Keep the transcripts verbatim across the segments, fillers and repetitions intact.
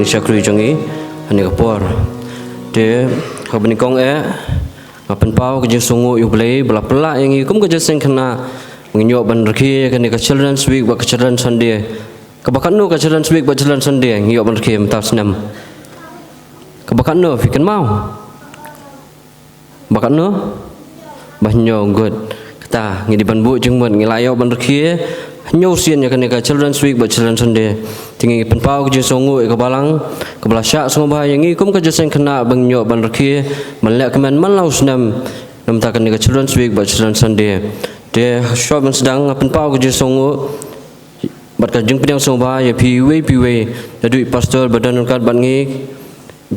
shakri jong ngi ha kane ka por. Te haba nyngkong eh nga pynpaw ka jingsngewnguh ïa U Blei ba la pynlah ïa ngi kum ka jingïaseng khynnah ba ngin ïoh ban rakhe ïa kane ka Children's Week bad ka Children's Sunday. Kaba katno ka Children's Week bad Children's Sunday ngi ïoh ban rakhe mynta u snem? Kaba katno, phi kynmaw? Ba katno? Ba hynñiew. Good. Kata ngi dei ban buh jingmut, ngi la ïoh ban rakhe hynñiew sien ïa kane ka Children's Week bad Children's Sunday. Te ngi pynpaw ka jingsngewnguh ïa ka balang kaba la shah sngewbha ïa ngi kum ka jingïaseng khynnah ba ngin ïoh ban rakhe, ban leh kmen man la u snem na bynta kane ka Children's Week bad Children's Sunday. Te shuwa ban sdang nga pynpaw ka jingsngewnguh bad ka jingpdiang sngewbha ïa phi iwei pa iwei, naduh i pastor ba don ryngkat bad ngi,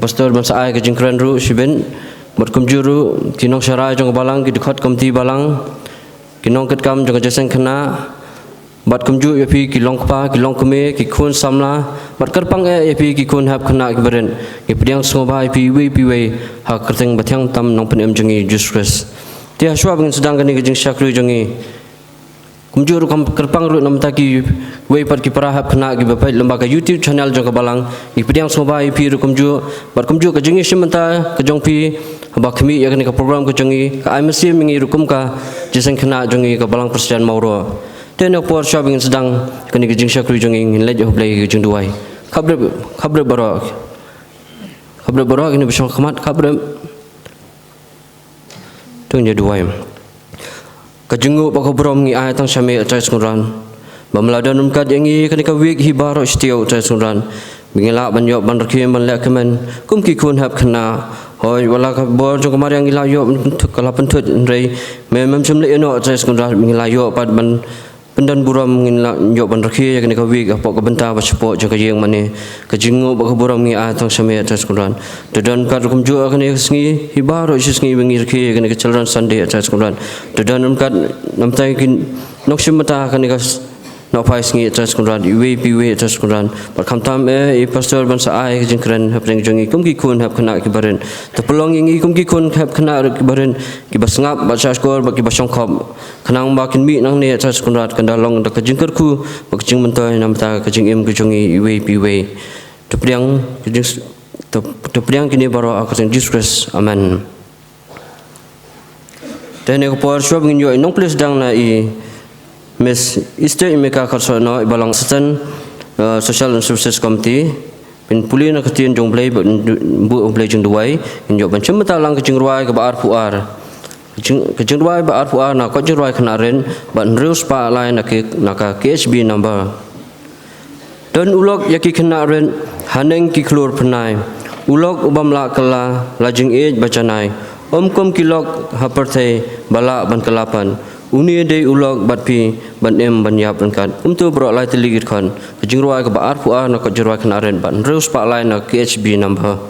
pastor ban sa ai ka jingkren ruh shibit, bad kumjuh ruh ki nongsharai jong ka balang, ki dkhot komiti balang, ki nongkitkam jong ka jingïaseng khynnah, bad kumjuh ïa phi ki longkpa, ki longkmie, ki khun samla, bad kyrpang eh ïa phi ki khun hep khynnah kiba rit. Ngi pdiang sngewbha ïa phi iwei pa iwei ha ka kyrteng ba thiang tam Nongpynim jong ngi Jisu Khrist. Te shuwa ba ngin sdang kane ka jingshakri jong ngi, kumjuh ruh kyrpang ruh na bynta kiwei pat ki para hep khynnah kiba peit lyngba ka YouTube channel jong ka balang, ngi pdiang sngewbha ïa phi ruh kumjuh, bad kumjuh ka jingïashim bynta ka jong phi haba khmih ïa kane ka program ka jong ngi, ka ai mynsiem ïa ngi ruh kum ka jingïaseng khynnah jong ngi ka Balang Presbyterian Mawroh. Te ha kane ka por shuwa ba ngin sdang kane ka jingshakri jong ngi, ngin leit ha U Blei ka jingduwai. Khapbrip, khapbrip baroh. Khapbrip baroh, kine ba shong khmat, khapbrip. To ngin ïa duwai. Ka jingnguh bad ka burom ngi ai tang sha me, A Trai Sohra, ba me la don ryngkat ïa ngi kane ka wik hi baroh shi taïew, A Trai Sohra, ba ngi lah ban ïoh ban rakhe ban leh kmen kum ki khun hep khynnah. Hooid, wat la ka bor jong ka mariang ngi la ïoh ban pynthut, ka la pynthut, hynrei me mem shym leh ïa no, A Trai Sohra, ba ngi la ïoh pat ban pyndon burom, ngin lah ïoh ban rakhe ïa kane ka wik hapoh ka bynta ba shapoh jong ka ïing mane. Ka jingnguh bad ka burom ngi ai tang sha me, A Trai Sohra. To don ryngkat ruh kumjuh ha kane ka sngi hi baroh shi sngi ba ngi rakhe ïa kane ka Children's Sunday, A Trai Sohra. To don ryngkat na bynta ki nongshim bynta ha kane ka s-, nohphai sngi, A Trai Sohra, iwei pa iwei, A Trai Sohra. Bad khamtam eh i pastor ban sa ai ka jingkren hapdeng jong ngi kum ki khun hep khynnah kiba rit. To pynlong ïa ngi kum ki khun hep khynnah kiba rit, kiba sngap bad shahshkor bad kiba shongkhop, khnang ba kin mih nangne, A Trai Sohra, kan da long da ka jingkyrkhu bad ka jingmyntoi na bynta ka jingim ka jong ngi iwei pa iwei. To pdiang ka jing, to, to pdiang kine baroh ha ka kyrteng Jisu Khrist. Amen. Te ha kane ka por shuwa ba ngin ïoh i nongplie sdang na i Miss Esther Emeka Kharsohnoh, i Balang Assistant, eh, Social and Services Committee. Pynpule na ka ktien jong U Blei bad buh U Blei jingduwai, ngin ïoh ban shim bynta lang ka jingrwai kaba arphew ar. Ka jing, ka jingrwai ba arphew ar na kot jingrwai khynnah rit, bad hynriew spah lai na ki, na ka K H B number. Don u lok ïa ki khynnah rit haneng ki khlur pynai. U lok u bym lah kylla la jingïeit ba janai. Ym kum ki lok ha pyrthei ba lah ban kylla pat. Une dei u lok bad phi ban im ban ïap ryngkat. Kumto baroh lai tylli ki dkhot. Ka jingrwai kaba arphew ar na kot jingrwai khynnah rit bad hynriew spah lai na K H B number.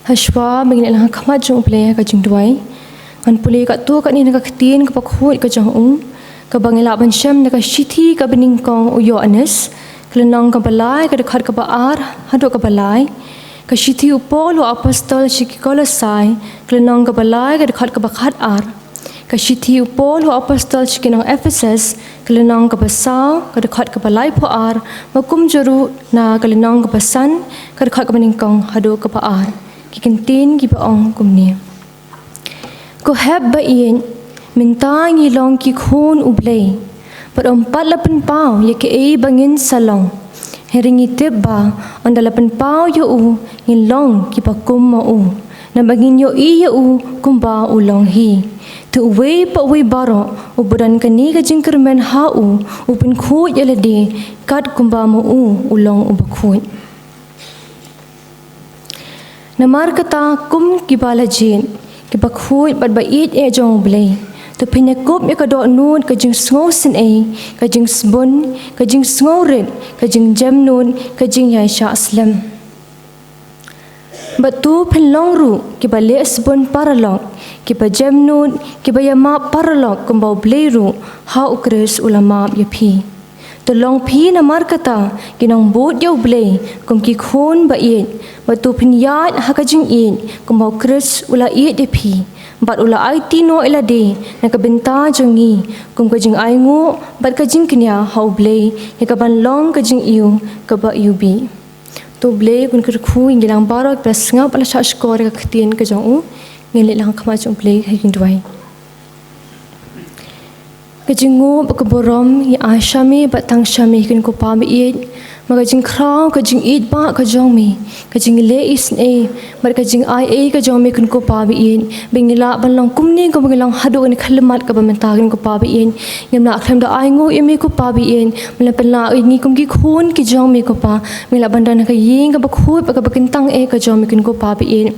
Hashwa ba ngin ïalang ha khmat jong U Blei ha ka jingduwai, ngan pule katto katne na ka ktien kaba khuid ka jong u, kaba ngi lah ban shem na ka shithi kaba nyngkong u Ïoannis, ka lynnong kaba lai, ka dkhot kaba ar haduh kaba lai. Ka shithi u Paul u apostol sha ki Kolosai, ka lynnong kaba lai, ka dkhot kaba khat ar. Ka shithi u Paul u apostol sha ki nong Ephesus, ka lynnong kaba saw, ka dkhot kaba laiphew ar, bad kumjuh ruh na ka lynnong kaba san, ka dkhot kaba nyngkong haduh kaba ar. Ki kyntien kiba ong kumne. Ko hep ba ïeit, mynta ngi long ki khun U Blei, bad ym pat la pynpaw ïa kaei ba ngin sa long. Hynrei ngi tip ba ynda la pynpaw ïa u, ngin long kiba kum ma u, naba ngin ïohi ïa u kumba u long hi. Te uwei pa uwei baroh uba don kane ka jingkyrmen ha u, u pynkhuid ïa lade kat kumba ma u u long uba khuid. Namar kata, kum kiba la jied, kiba khuid bad ba ïeit eh jong U Blei, to phin ïakup ïa ka dohnud ka jingsngewsynei, ka jingsbun, ka jingsngewrit, ka jingjemnud, ka jingïaishah slem. Bad to phin long ruh kiba leh sbun paralok, kiba jemnud, kiba ïamap paralok, kumba U Blei ruh ha U Khrist u la map ïa phi. To long phi namar kata ki nongbud ïa U Blei, kum ki khun ba ïeit, bad to phin ïaid ha ka jingïeit kumba U Khrist u la ïeit ïa phi, bad u la aiti noh ïa lade na ka bynta jong ngi, kum ka jingainguh bad ka jingkñia ha U Blei, ïa kaban long ka jingïew kaba ïewbih. To U Blei un kyrkhu ïa ngi lang baroh kiba la sngap bad la shahshkor ïa ka ktien ka jong u. Ngin leit lang ha khmat jong U Blei ha ka jingduwai. Ka jingnguh bad ka burom ngi ai sha me bad tang sha me, kynrad ko Pa ba ïeit. Ma ka jingkhraw, ka jingïeit ba ka jong me, ka jingleh isynei bad ka jingaiei ka jong me, kynrad ko Pa ba ïeit, ba ngi lah ban long kumne kumba ngi long haduh kane ka khyllipmat kaba mynta, kynrad ko Pa ba ïeit. Ngim lah khlem da ainguh ïa me ko Pa ba ïeit, me la pynlah ïa ngi kum ki khun ki jong me ko Pa, ba ngi lah ban don ha ka ïing kaba khuid bad kaba kyntang eh ka jong me, kynrad ko Pa ba ïeit.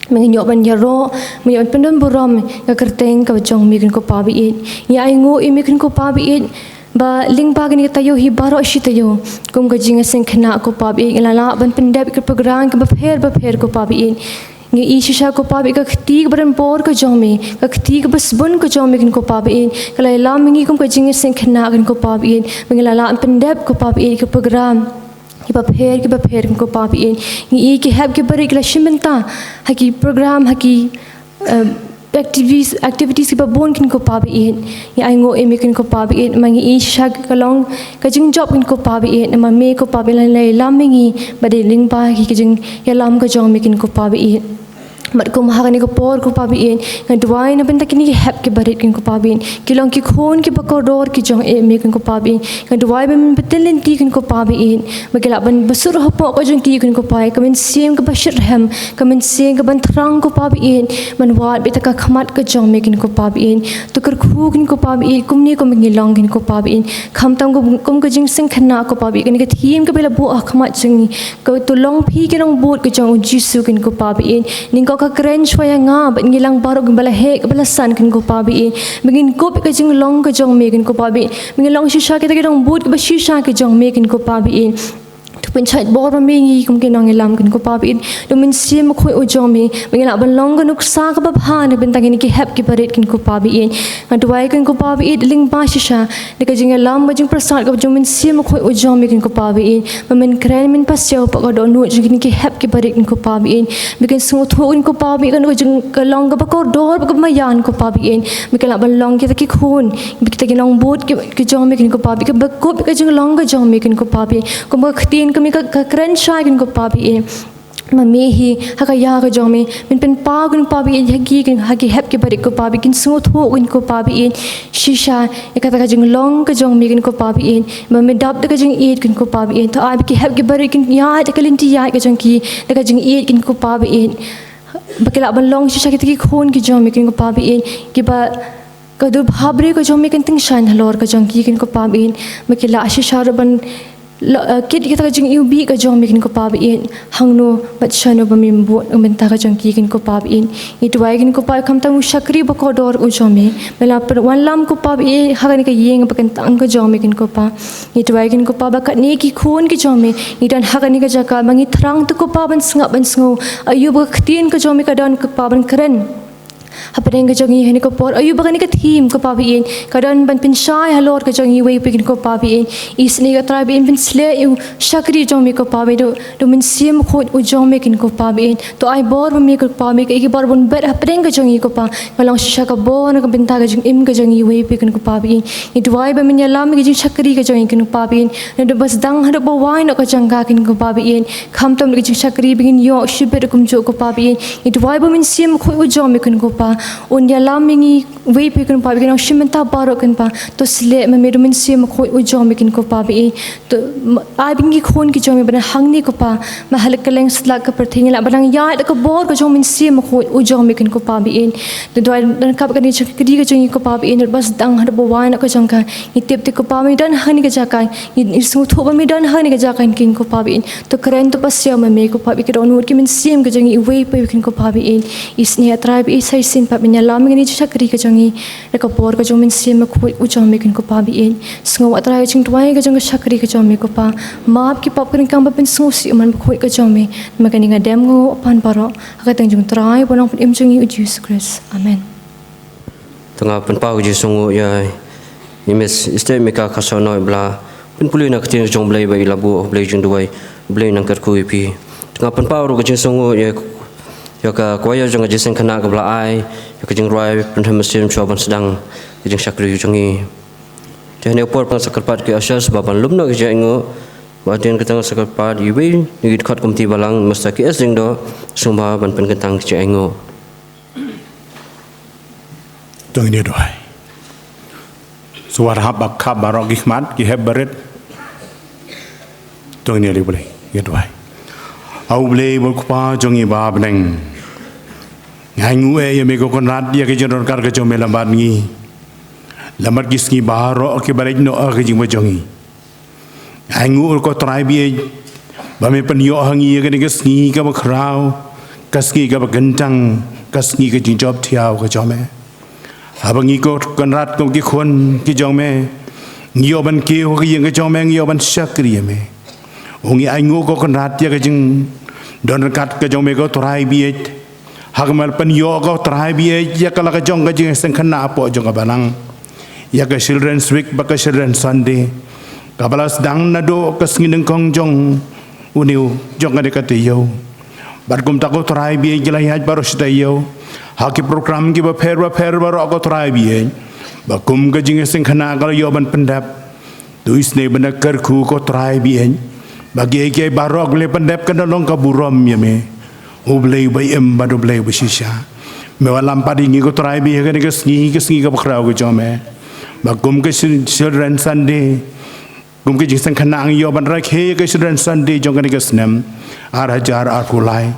Ba ngin ïoh ban ïaroh, ba ngin ïoh ban pyndon burom ïa ka kyrteng ka jong me, kynrad ko Pa ba ïeit. Ngi ainguh ïa me, kynrad ko Pa ba ïeit, ba lyngba kane ka taïew hi baroh shi taïew, kum ka jingïaseng khynnah ko Pa ba ïeit, ngi la lah ban pyndep ïa ki program kiba pher bapher ko Pa ba ïeit. Ngi i shisha ko Pa ba ïeit, ka kti kaba donbor ka jong me, ka kti kaba sbun ka jong me, kynrad ko Pa ba ïeit, ka la ïalam ïa ngi kum ka jingïaseng khynnah, kynrad ko Pa ba ïeit, ba ngi la lah ban pyndep ko Pa ba ïeit ïa ki program kiba pher, kiba pher, kynrad ko Pa ba ïeit. Ngi i ki hep kiba rit ki la shim bynta ha ki program, ha ki, eh, activities, activities kiba bun, kynrad ko Pa ba ïeit. Ngi ainguh ïa me, kynrad ko Pa ba ïeit, ma ngi i shisha ka long ka jingjop, kynrad ko Pa ba ïeit, ma me ko Pa ba ïeit la ïalam ïa ngi, bad dei lyngba ki, ka jingïalam ka jong me, kynrad ko Pa ba ïeit. Bad kum ha kane ka por ko Pa ba ïeit, nga duwai na bynta kine ki hep kiba rit, kynrad ko Pa ba ïeit, ki long ki khun kiba kordor ki jong eh me, kynrad ko Pa ba ïeit. Nga duwai ba men pynlynti, kynrad ko Pa ba ïeit, ba ki lah ban bsut hapoh ka jong ki, kynrad ko Pa, ïa ka mynsiem kaba shitrhem, ka mynsiem kaban thrang ko Pa ba ïeit, ban wad beit ha ka khmat ka jong me, kynrad ko Pa ba ïeit. To kyrkhu, kynrad ko Pa ba ïeit, kumne kumba ngi long, kynrad ko Pa ba ïeit, khamtam kum, kum ka jingïaseng khynnah ko Pa ba ïeit, kane ka theme kaba la buh ha khmat jong ngi, ka to long phi ki nongbud ka jong U Jisu, kynrad ko Pa ba ïeit. Nyngkong ka kren shuwa ïa nga bad ngi lang baroh kiba la heh, kiba la san, kynrad ko Pa ba ïeit, ba ngin kup ïa ka jinglong ka jong me, kynrad ko Pa ba ïeit, ba ngin long shisha kita ki nongbud kiba shisha ki jong me, kynrad ko Pa ba ïeit. To pynshait bor ma me ïa ngi kum ki nongïalam, kynrad ko Pa ba ïeit, da U Mynsiem Bakhuid u jong me, ba ngin lah ban long ka nuksa kaba bha na bynta kine ki hep kiba rit, kynrad ko Pa ba ïeit. Nga duwai, kynrad ko Pa ba ïeit, lyngba shisha da ka jingïalam, ka jingpyrsad ka jong U Mynsiem Bakhuid u jong me, kynrad ko Pa ba ïeit, ba men kren, men pasiaw hapoh ka dohnud jong kine ki hep kiba rit, kynrad ko Pa ba ïeit, ba kin sngewthuh, kynrad ko Pa ba ïeit, ka jing, ka long kaba kordor, kaba maïan ko Pa ba ïeit, ba kin lah ban long kita ki khun, ba kita ki nongbud ki, ki jong me, kynrad ko Pa ba ïeit, kiba kup ïa ka jinglong ka jong me, kynrad ko Pa ba ïeit. Kumba ka ktien ka me ka, ka kren shai, kynrad ko Pa ba ïeit, ma me hi ha ka ïa ka jong me, men pynpaw, kynrad ko Pa ba ïeit, ha ki, ha ki hep kiba rit ko Pa ba ïeit, kin sngewthuh, kynrad ko Pa ba ïeit, shisha ïa kata ka jinglong ka jong me, kynrad ko Pa ba ïeit, ba me dap da ka jingïeit, kynrad ko Pa ba ïeit. To ai ba ki hep kiba rit kin ïaid da ka lynti ïaid ka jong ki da ka jingïeit, kynrad ko Pa ba ïeit, ba ki lah ban long shisha kita ki khun ki jong me, kynrad ko Pa ba ïeit, kiba ka dur bhabriew ka jong me kan tyngshaiñ halor ka jong ki, kynrad ko Pa ba ïeit, ba ki lah shisha ruh ban Lo, eh, kit kita ka jingïohi ka jong me kin ko Pa ba ïeit, hangno bad shano ba me bud na bynta ka jong ki kin ko Pa ba ïeit. Ngi duwai kin ko Pa khamtam u shakri ba kordor u jong me. Me la pynwanlam ko Pa ba ïeit, ha kane ka ïing ba kyntang ka jong me kin ko Pa. Ngi duwai kin ko Pa ba katne ki khun ki jong me. Ngi don ha kane ka jaka ba ngi thrang to ko Pa ban sngap ban sngew. Aïu ba ka ktien ka jong me ka don ko Pa ban kren hapdeng ka jong ngi ha kane ka por, aïu ba kane ka theme ko Pa ba ïeit ka don ban pynshai halor ka jong ngi iwei pa iwei kin ko Pa ba ïeit. Isynei ko Trai ba ïeit, pynsleh ïa u shakri jong me ko Pa ba ïeit, da u Mynsiem Bakhuid u jong me kin ko Pa ba ïeit. To ai bor ba me ko Pa ba ïeit, ka ïa ki bor ban bet hapdeng ka jong ngi ko Pa, ka long shisha ka bor na ka bynta ka jingim ka jong ngi iwei pa iwei kin ko Pa ba ïeit. Ngi duwai ba men ïalam ïa ka jingshakri ka jong ngi kin ko Pa ba ïeit. Naduh ba sdang haduh ba wai noh ka jong ka kin ko Pa ba ïeit. Khamtam da ka jingshakri ba ngin ïoh shibit kumjuh ko Pa ba ïeit. Ngi duwai ba u Mynsiem Bakhuid u jong me kin ko Pa un ïalam ïa ngi iwei pa iwei kin ko Pa ba ïeit, kin ong shim bynta baroh kin Pa. To sleh ma me da u Mynsiem Bakhuid u jong me kin ko Pa ba ïeit. To, ma, ai ba ngi ki khun ki jong me ba na hangne ko Pa, ma ha la kylleng satlak ka pyrthei ngi lah ban nang ïaid da ka bor ka jong u Mynsiem Bakhuid u jong me kin ko Pa ba ïeit. To duwai ryngkat bad kane ka jingshakri ka jong ngi ko Pa ba ïeit, naduh ba sdang haduh ba wai noh ka jong ka. Ngi tip te ko Pa me don ha kane ka jaka. Ngi, ngi sngewthuh ba me don ha kane ka jaka kin ko Pa ba ïeit. To kren to pasiaw ma me ko Pa ba ïeit, ki dohnud ki mynsiem ka jong ngi iwei pa iwei kin ko Pa ba ïeit. Isynei A Trai ba ïeit, sa shisien pat men ïalam ïa kane ka jingshakri ka jong ngi da ka bor ka jong u Mynsiem Bakhuid u jong me kin ko Pa ba ïeit. Sngew A Trai ka jingduwai ka jong ka shakri ka jong me ko Pa. Map ki pap ka ryngkat bad pynsngewsih u mon bakhuid ka jong me. Namar kane nga dem nga ong pan baroh ha ka kyrteng jong U Trai bad u Nongpynim jong ngi U Jisu Khrist. Amen. Te nga pynpaw ka jingsngewnguh ïa i Miss Esther Mika Kharsaw Noh ba la pynpule na ka ktien ka jong U Blei ba i la buh ha U Blei jingduwai, U Blei un nang kyrkhu ïa phi. Te nga pynpaw ruh ka jingsngewnguh ïa, ïa ka choir jong ka Jingïaseng Khynnah kaba la ai ïa ka jingrwai Pynrhem Mynsiem shuwa ban sdang ka jingshakri jong ngi. Te hangne ka por pynshai kyrpad ki ushers ba ban lum noh ka jingainguh. Ba hadien kata nga sa kyrpad ïa iwei na ki dkhot komiti balang, Mister K S Lyngdoh, sngewbha ban pynkyntang ka jingainguh. To ngin ïa duwai. Sngewbha hap ba khap baroh ki khmat, ki hep barit. To ngin ïa leit Blei, ïa duwai. A U Blei bad U Kpa jong ngi ba ha bneng, nga ainguh eh ïa me ko Kynrad ïa ka jingdonkar ka jong me lem bad ngi, lem bad ki sngi baroh kiba leit noh ha ka jingim ka jong ngi. Nga ainguh ko Trai ba ïeit ba me pynïoh ha ngi ïa kane ka sngi kaba khraw, ka sngi kaba kyntang, ka sngi ka jingjop thiaw ka jong me. Haba ngi ko Kynrad kum ki khun ki jong me, ngi ïoh ban kiew ha ka ïing ka jong me, ngi ïoh ban shakri ïa me. Ngi ainguh ko Kynrad ïa ka jingdon ryngkat ka jong me ko Trai ba ïeit. Ha kaba me la pynïoh ko Trai ba ïeit ïa ka la ka jong ka Jingïaseng Khynnah hapoh jong ka balang, ïa ka Children's Week bad ka Children's Sunday, kaba la sdang naduh ka sngi nyngkong jong une u, jong kane ka taïew. Bad kumta ko Trai ba ïeit, ngi la ïaid baroh shi taïew ha ki program kiba pher bapher baroh ko Trai ba ïeit, ba kum ka Jingïaseng Khynnah ka la ïoh ban pyndep. To isynei ban da kyrkhu ko Trai ba ïeit, ba kiei kiei baroh kiba la pyndep kan da long ka burom ïa me, U Blei uba im bad U Blei uba shisha. Me wallam pat ïa ngi ko Trai ba ïeit ha kane ka sngi, ka sngi kaba khraw ka jong me. Ba kum ka Chil-, Children's Sunday, kum ka Jingïaseng Khynnah ngi ïoh ban rakhe ïa ka Children's Sunday jong kane ka snem ar hajar arphew lai.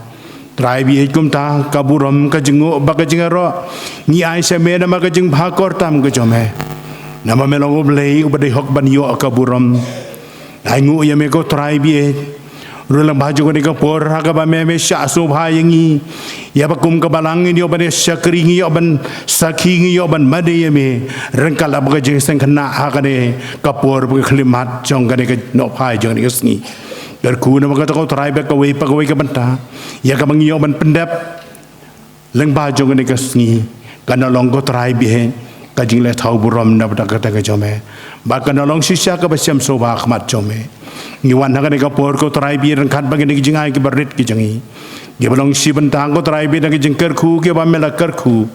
Trai ba ïeit, kumta ka burom, ka jingnguh bad ka jingïaroh ngi ai sha me namar ka jingbha kyrtam ka jong me. Namar me long U Blei uba dei hok ban ïoh ka burom. Ainguh ïa me ko Trai ba ïeit, ruh lyngba jong kane ka por ha kaba me, me shah sngewbha ïa ngi, ïa ba kum ka balang ngin ïoh ban ïa shakri, ngin ïoh ban sakhi, ngin ïoh ban mane ïa me ryngkat la bad ka Jingïaseng Khynnah ha kane ka por ba ka khyllipmat jong kane ka nohphai jong kane ka sngi. Kyrkhu namar kata ko Trai ba kawei pa kawei ka bynta ïa kaba ngi ïoh ban pyndep lyngba jong kane ka sngi, kan da long ko Trai ba ïeit ka jingleh thaw burom na bynta ka kyrteng ka jong me, ba kan da long shisha kaba shem sngewbha ha khmat jong me. Ngi wan ha kane ka por ko Trai ba ïeit ryngkat bad kine ki jingai kiba rit ki jong ngi, kiba long shi bynta ko Trai ba ïeit na ki jingkyrkhu kiba me la kyrkhu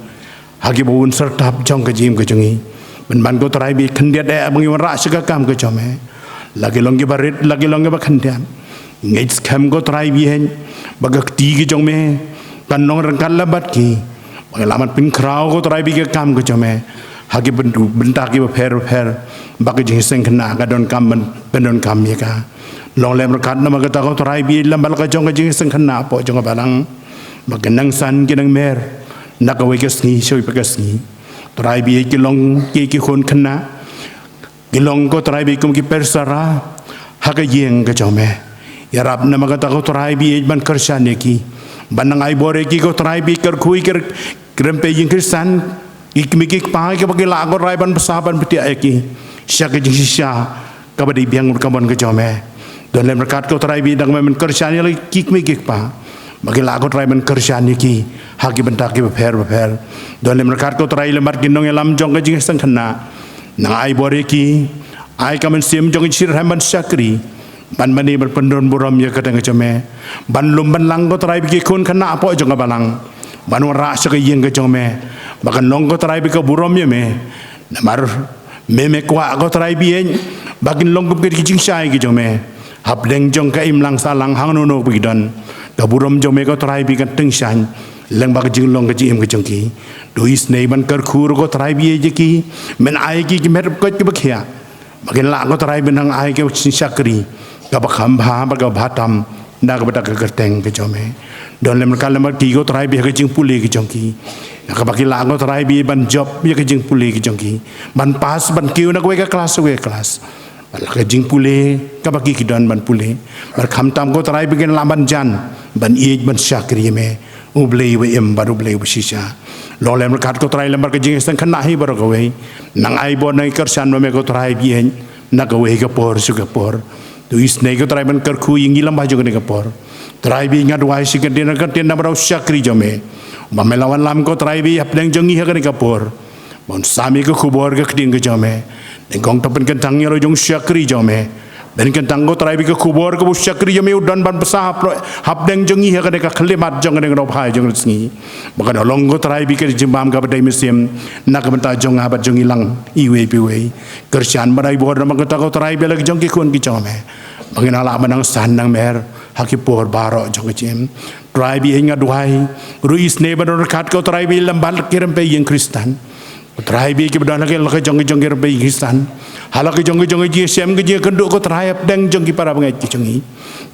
ha kiba bun syrtap jong ka jingim ka jong ngi. Pynban ko Trai ba ïeit, khyndiat eh ba ngi wanrah sha ka kam ka jong me, la ki long kiba rit, la ki long kiba khyndiat. Ngeit skhem ko Trai ba ïeit ba ka kti ka jong me kan long ryngkat la bad ki, ba ngi lah ban pynkhraw ko Trai ba ïeit ka kam ka jong me ha ki byn-, bynta kiba pher bapher ba ka Jingïaseng Khynnah ka donkam ban pyndonkam ïa ka. Long lem ryngkat namar kata ko Trai ba ïeit lem bad la ka jong ka Jingïaseng Khynnah hapoh jong ka balang, ba ki nang san ki nang mer na kawei ka sngi sha kawei pat ka sngi. Trai ba ïeit, ki long ki, ki khun khynnah, ki long ko Trai ba ïeit kum ki persara ha ka ïing ka jong me. Ïarap namar kata ko Trai ba ïeit ban kyrshan ïa ki, ban nang ai bor ïa ki ko Trai ba ïeit, kyrkhu ïa ki rympei ïing Khristan, ki kmie ki kpa kiba ki lah ko Trai ban bsa ban btiah ïa ki sha ka jingshisha kaba dei biang ryngkat ka jong me. Don lem ryngkat ko Trai ba ïeit, nang me ban kyrshan ïa la ki kmie ki kpa ba ki lah ko Trai ban kyrshan ïa ki ha ki bynta kiba pher bapher. Don lem ryngkat ko Trai lem bad ki nongïalam jong ka jingïaseng khynnah, nang ai bor ïa ki, ai ka mynsiem jong ka shitrhem ban shakri, ban mane ban pyndon burom ïa ka kyrteng ka jong me, ban lum ban lang ko Trai ba ki khun khynnah hapoh jong ka balang, ban wanrah sha ka ïing ka jong me, ba kan long ko Trai ba ka burom ïa me. Namar me me kwah ko Trai ba ïeit ba kin long kum ki jingshai ki jong me hapdeng jong ka imlang sahlang, hangno hangno ba ki don. Ka burom jong me ko Trai ba kan tyngshaiñ lyngba ka jinglong ka jingim ka jong ki. To isynei ban kyrkhu ruh ko Trai ba ïeit ïa ki, men ai ki ki met rypkoit kiba khiah, ba kin lah ko Trai ba nang ai ka shakri kaba kham bha bad kaba bha tam na ka bynta ka kyrteng ka jong me. Don lem ryngkat lem bad ki ko Trai ba ha ka jingpule ka jong ki, na kaba ki lah ko Trai ba ban jop ïa ka jingpule ka jong ki, ban pass, ban kiew na kawei ka klas sha kawei ka klas, bad la ka jingpule kaba ki ki don ban pule, bad khamtam ko Trai ba kin lah ban jan ban ïeit ban shakri ïa me, U Blei uba im bad U Blei uba shisha. Long lem ryngkat ko Trai lem bad ka jingïaseng khynnah hi baroh kawei, nang ai bor, nang kyrshan ma me ko Trai ba ïeit, na kawei ka por sha ka por. To isynei ko Trai ban kyrkhu ïa ngi lyngba jong kane ka por. Trai ba ïeit, nga duwai shi kyntien kyntien namar u shakri jong me, ba me la wanlam ko Trai ba ïeit hapdeng jong ngi ha kane ka por, ba un sam ïa ka khubor ka ktien ka jong me. Nyngkong to pynkyntang ïa la jong u shakri jong me, pynkyntang ko Trai ba ïeit ka khubor kaba u shakri jong me u don ban bsa hap-, hapdeng jong ngi ha kane ka khyllipmat jong kane ka daw phai jong ka sngi, ba kan long ko Trai ba ïeit ka jingbam kaba dei mynsiem na ka bynta jong nga bad jong ngi lang iwei pa iwei. Kyrshan bad ai bor namar kata ko Trai ba la ki jong ki khun ki jong me, ba ngin lah ban nang san nang mer ha ki por baroh jong ka jingim. Trai ba ïeit, nga duwai ruh isynei ban don ryngkat ko Trai ba ïeit lem bad ki rympei ïing Khristan, ko Trai ba ïeit, kiba don ha ki la ka jong ki jong ki rympei ïing Khristan, ha la ka jong ki jong ki jingïashem ki jingïakynduh ko Trai hapdeng jong ki para bangeit ki jong ngi,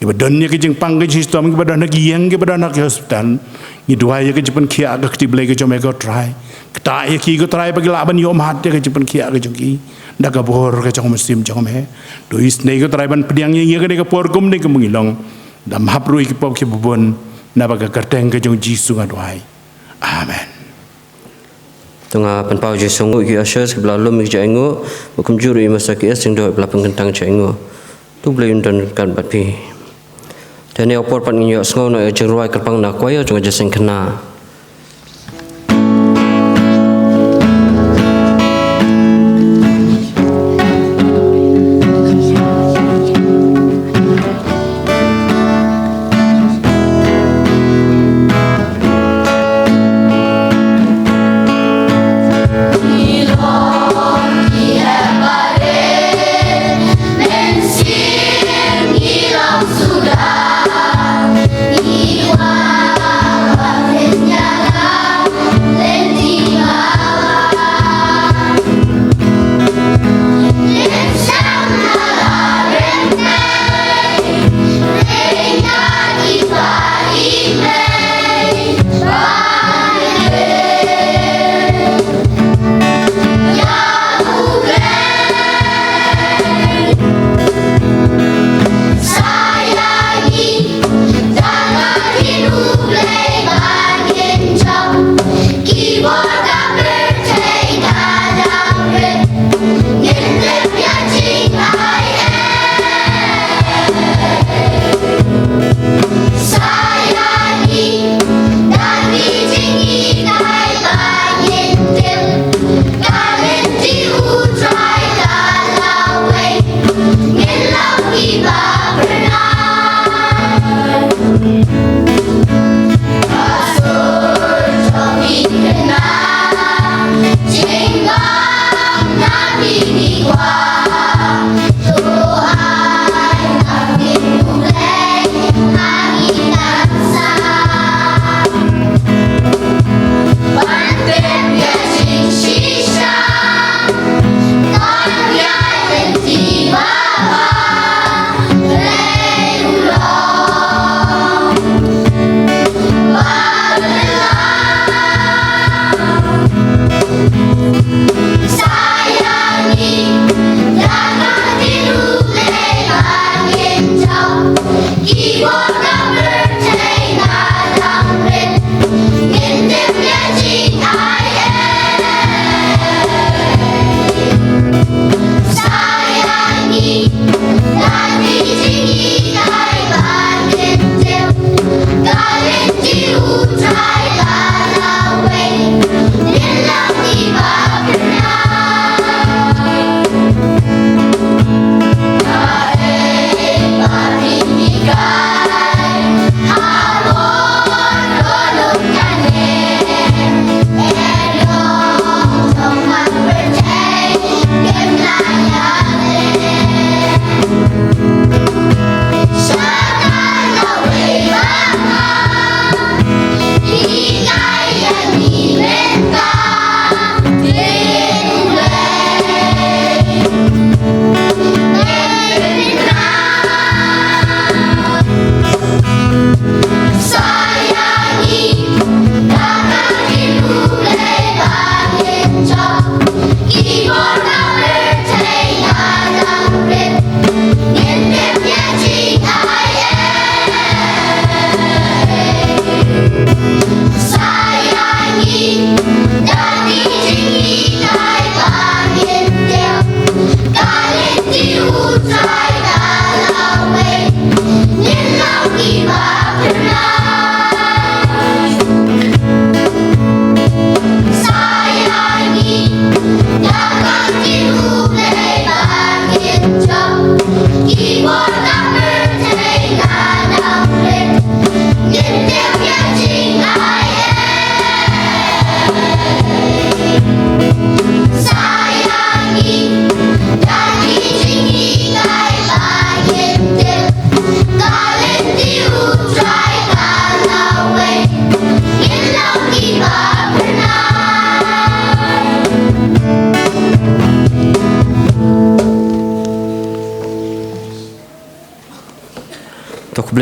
kiba don ïa ki jingpang ki jingshitom, kiba don ha ki ïing, kiba don ha ki hospital. Ngi duwai ïa ka jingpynkhiah ka kti Blei ka jong me ko Trai. Ktah ïa ki ko Trai ba ki lah ban ïohmad ïa ka jingpynkhiah ka jong ki da ka bor ka jong u Mynsiem jong me. To isynei ko Trai ban pdiang ïa ngi ha kane ka por kumne kumba ngi long. Dam hap ruh ïa ki pop kiba bun, na bynta ka kyrteng ka jong u Jisu nga duwai. Amen. To nga pynpaw jingsngewnguh ïa ki ushers kiba la lum ïa ki jingainguh, bad kumjuh ruh ïa i Master K S Lyngdoh ba la pynkyntang jingainguh. To U Blei un don ryngkat bad phi. Te ha kane ka por pat ngin ïohsngew noh ïa ka jingrwai kyrpang na ka choir jong ka jingïaseng khynnah.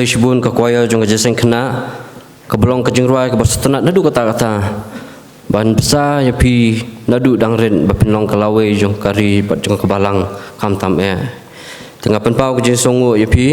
Shibun ka choir jong ka Jingïaseng Khynnah, kaba long ka jingrwai kaba sngewtynnat naduh katta katta, ban bsa ïa phi naduh dang rit ba phin long ka lawei jong ka ri bad jong ka balang khamtam eh. Te nga pynpaw ka jingsngewnguh ïa phi,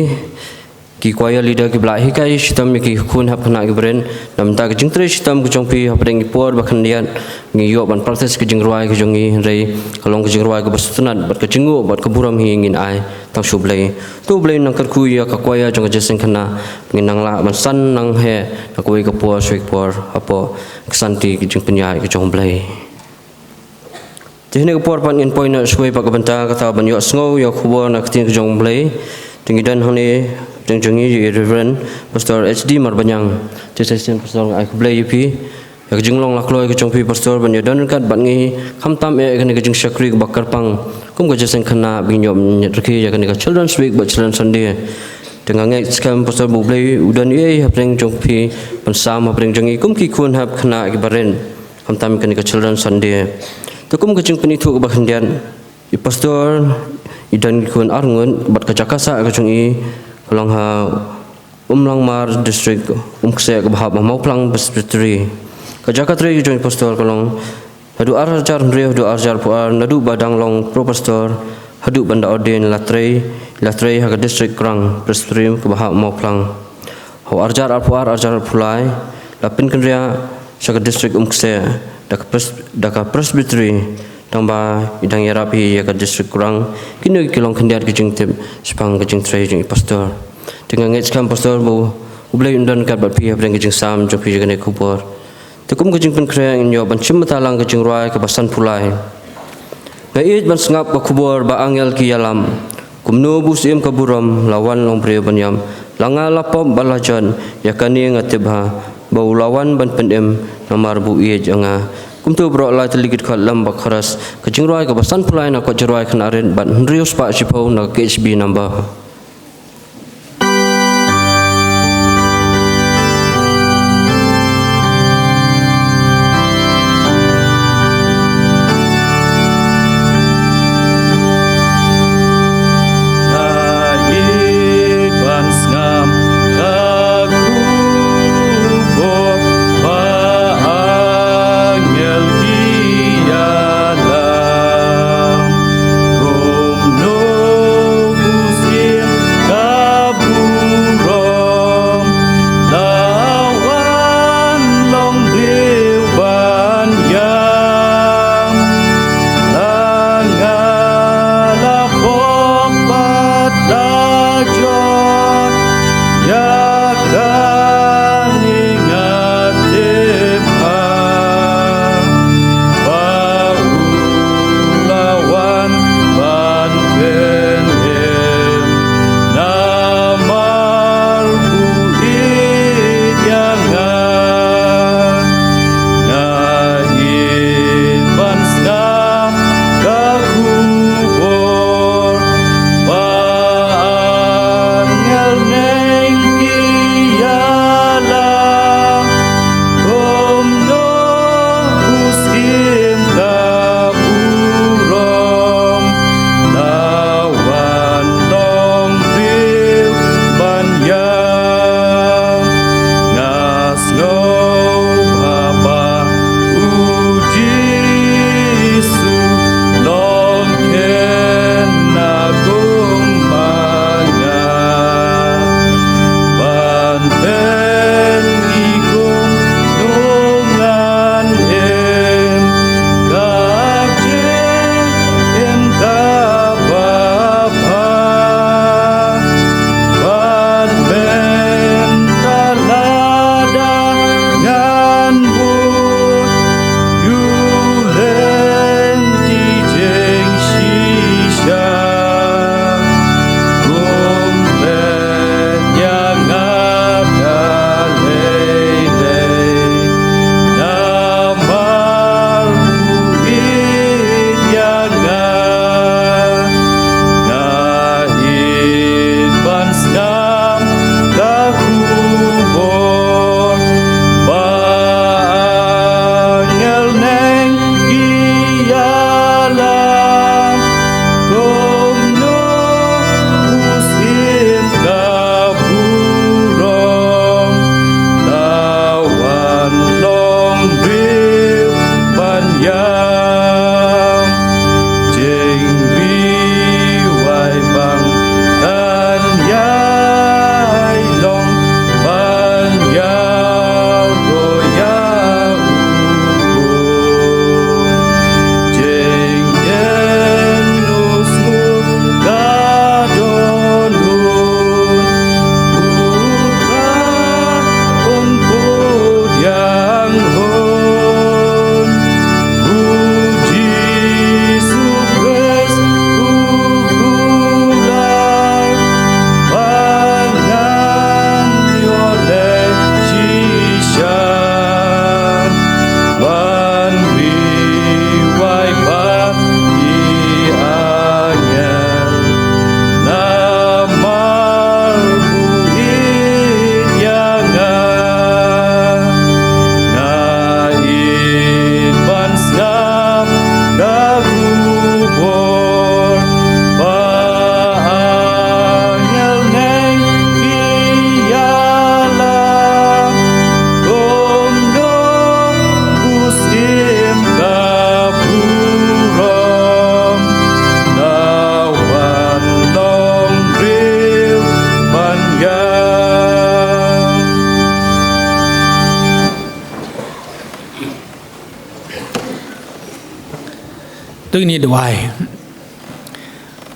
ki choir leader kiba la hikai shitom ïa ki khun hep khynnah kiba rit, na bynta ka jingtrei shitom ka jong phi hapdeng ki por ba khyndiat ngi ïoh ban practice ka jingrwai ka jong ngi, hynrei ka long ka jingrwai kaba sngewtynnat bad ka jingnguh bad ka burom hi ngin ai tang sha U Blei. To U Blei un nang kyrkhu ïa ka choir jong ka Jingïaseng Khynnah, ngin nang lah ban san nang heh na kawei ka por sha kawei ka por hapoh ka santi ka jingpynïaid ka jong U Blei. Te ha kane ka por pat ngin poi noh shuwa pat ka bynta kata ban ïohsngew ïa ka khubor na ka ktien ka jong U Blei. Te ngi don hangne hapdeng jong ngi ïa i Reverend Pastor H D Marbaniang. Te sa shisien Pastor nga ai khublei ïa phi ïa ka jinglong lakloi ka jong phi Pastor ban ïadon ryngkat bad ngi khamtam eh ïa kane ka jingshakri kaba kyrpang kum ka Jingïaseng Khynnah ba ngin ïoh ban ïaid rkhie ïa kane ka Children's Week bad Children's Sunday. Te nga ngeit skhem Pastor ba U Blei u don ei ei hapdeng jong phi ban sam hapdeng jong ngi kum ki khun hep khynnah kiba rit, khamtam kane ka Children's Sunday. Te kum ka jingpynithuh kaba khyndiat, i Pastor i don ki khun arngut bad ka jaka sah ka jong i ka long ha Umlangmar District, Umkse, kaba hap ha Mawphlang Presbytery. Ka jaka trei ka jong i Pastor ka long naduh ar hajar hynriew haduh ar hajar arphew ar, naduh ba dang long Pro Pastor haduh ban da ordain la trei, la trei ha ka District Krang Presbytery kaba hap Mawphlang. Ha u ar hajar arphew ar, ar hajar arphew lai la pynkynriah sha ka District Umkse da ka pres-, da ka Presbytery, tangba i dang ïarap hi ïa ka District Krang. Kine ki long khyndiat ki jingtip shaphang ka jingtrei jong i Pastor. Te nga ngeit skhem Pastor ba U Blei un don ryngkat bad phi hapdeng ka jingsam jong phi ïa kane ka khubor. Te kum ka jingpynkhreh ngin ïoh ban shim bynta lang ka jingrwai kaba sanphew lai. Nga ïeit ban sngap ka khubor ba angel ki ïalam, kumno ba u Syiem ka burom la wan long briew ban ïam. La nga la pop bad la jot, ïa kane nga tip bha ba u la wan ban pynim, namar ba u ïeit ïa nga. Kumto baroh lai tylli ki dkhot lem bad chorus, ka jingrwai kaba sanphew lai na ka kot jingrwai khynnah rit bad hynriew spah shiphew na ka K H B number. Ngin ïa duwai.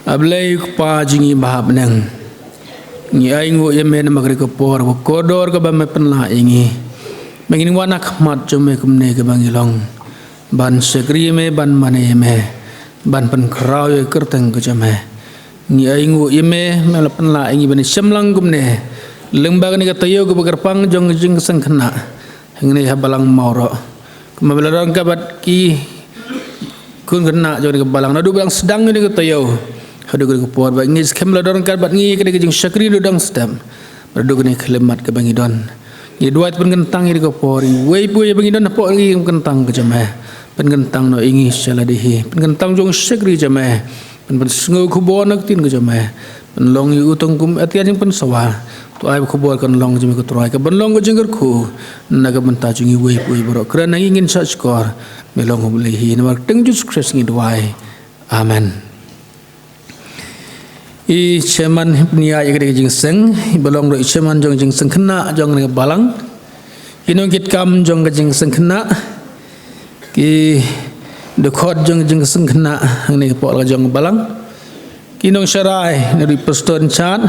A Blei Kpa jong ngi ba ha bneng, ngi ainguh ïa me namar ka por ba kordor kaba me pynlah ïa ngi ba ngin wan ha khmat jong me kumne kaba ngi long ban shakri ïa me, ban mane ïa me, ban pynkhraw ïa ka kyrteng ka jong me. Ngi ainguh ïa me, me la pynlah ïa ngi ban ïa shem lang kumne lyngba kane ka taïew kaba kyrpang jong ka jingseng khynnah hangne ha balang Mawroh. Kumba me la don ryngkat bad ki khun khynnah jong kane ka balang naduh ba dang sdang ïa kane ka taïew haduh kane ka por, bad ngi skhem la don ryngkat bad ngi ha kane ka jingshakri naduh dang step. Bad haduh kane ka khyllipmat kaba ngi don, ngi duwai, pynkyntang ïa kane ka por, iwei pa iwei ba ngi don hapoh kane ka jingpynkyntang ka jong me. Pynkyntang noh ïa ngi sha lade hi, pynkyntang jong u shakri jong me. Pyn, pynsngew khubor na ka ktien ka jong me. Pynlong ïa u tang kum atiar jingpynsawa. To ai ba ka khubor kan long jong me ko Trai, kaban long ka jingkyrkhu na ka bynta jong ngi iwei pa iwei baroh. Kren ha ngi, ngin shah shkor. Me long U Blei hi, namar ka kyrteng Jisu Khrist ngi duwai. Amen. I chairman pynïaid ïa kane ka jingseng, iba long ruh i chairman jong ka jingseng khynnah jong kane ka balang, ki nongkitkam jong ka jingseng khynnah, ki dkhot jong ka jingseng khynnah hangne hapoh la jong ka balang, ki nongsharai, naduh i pastor in charge,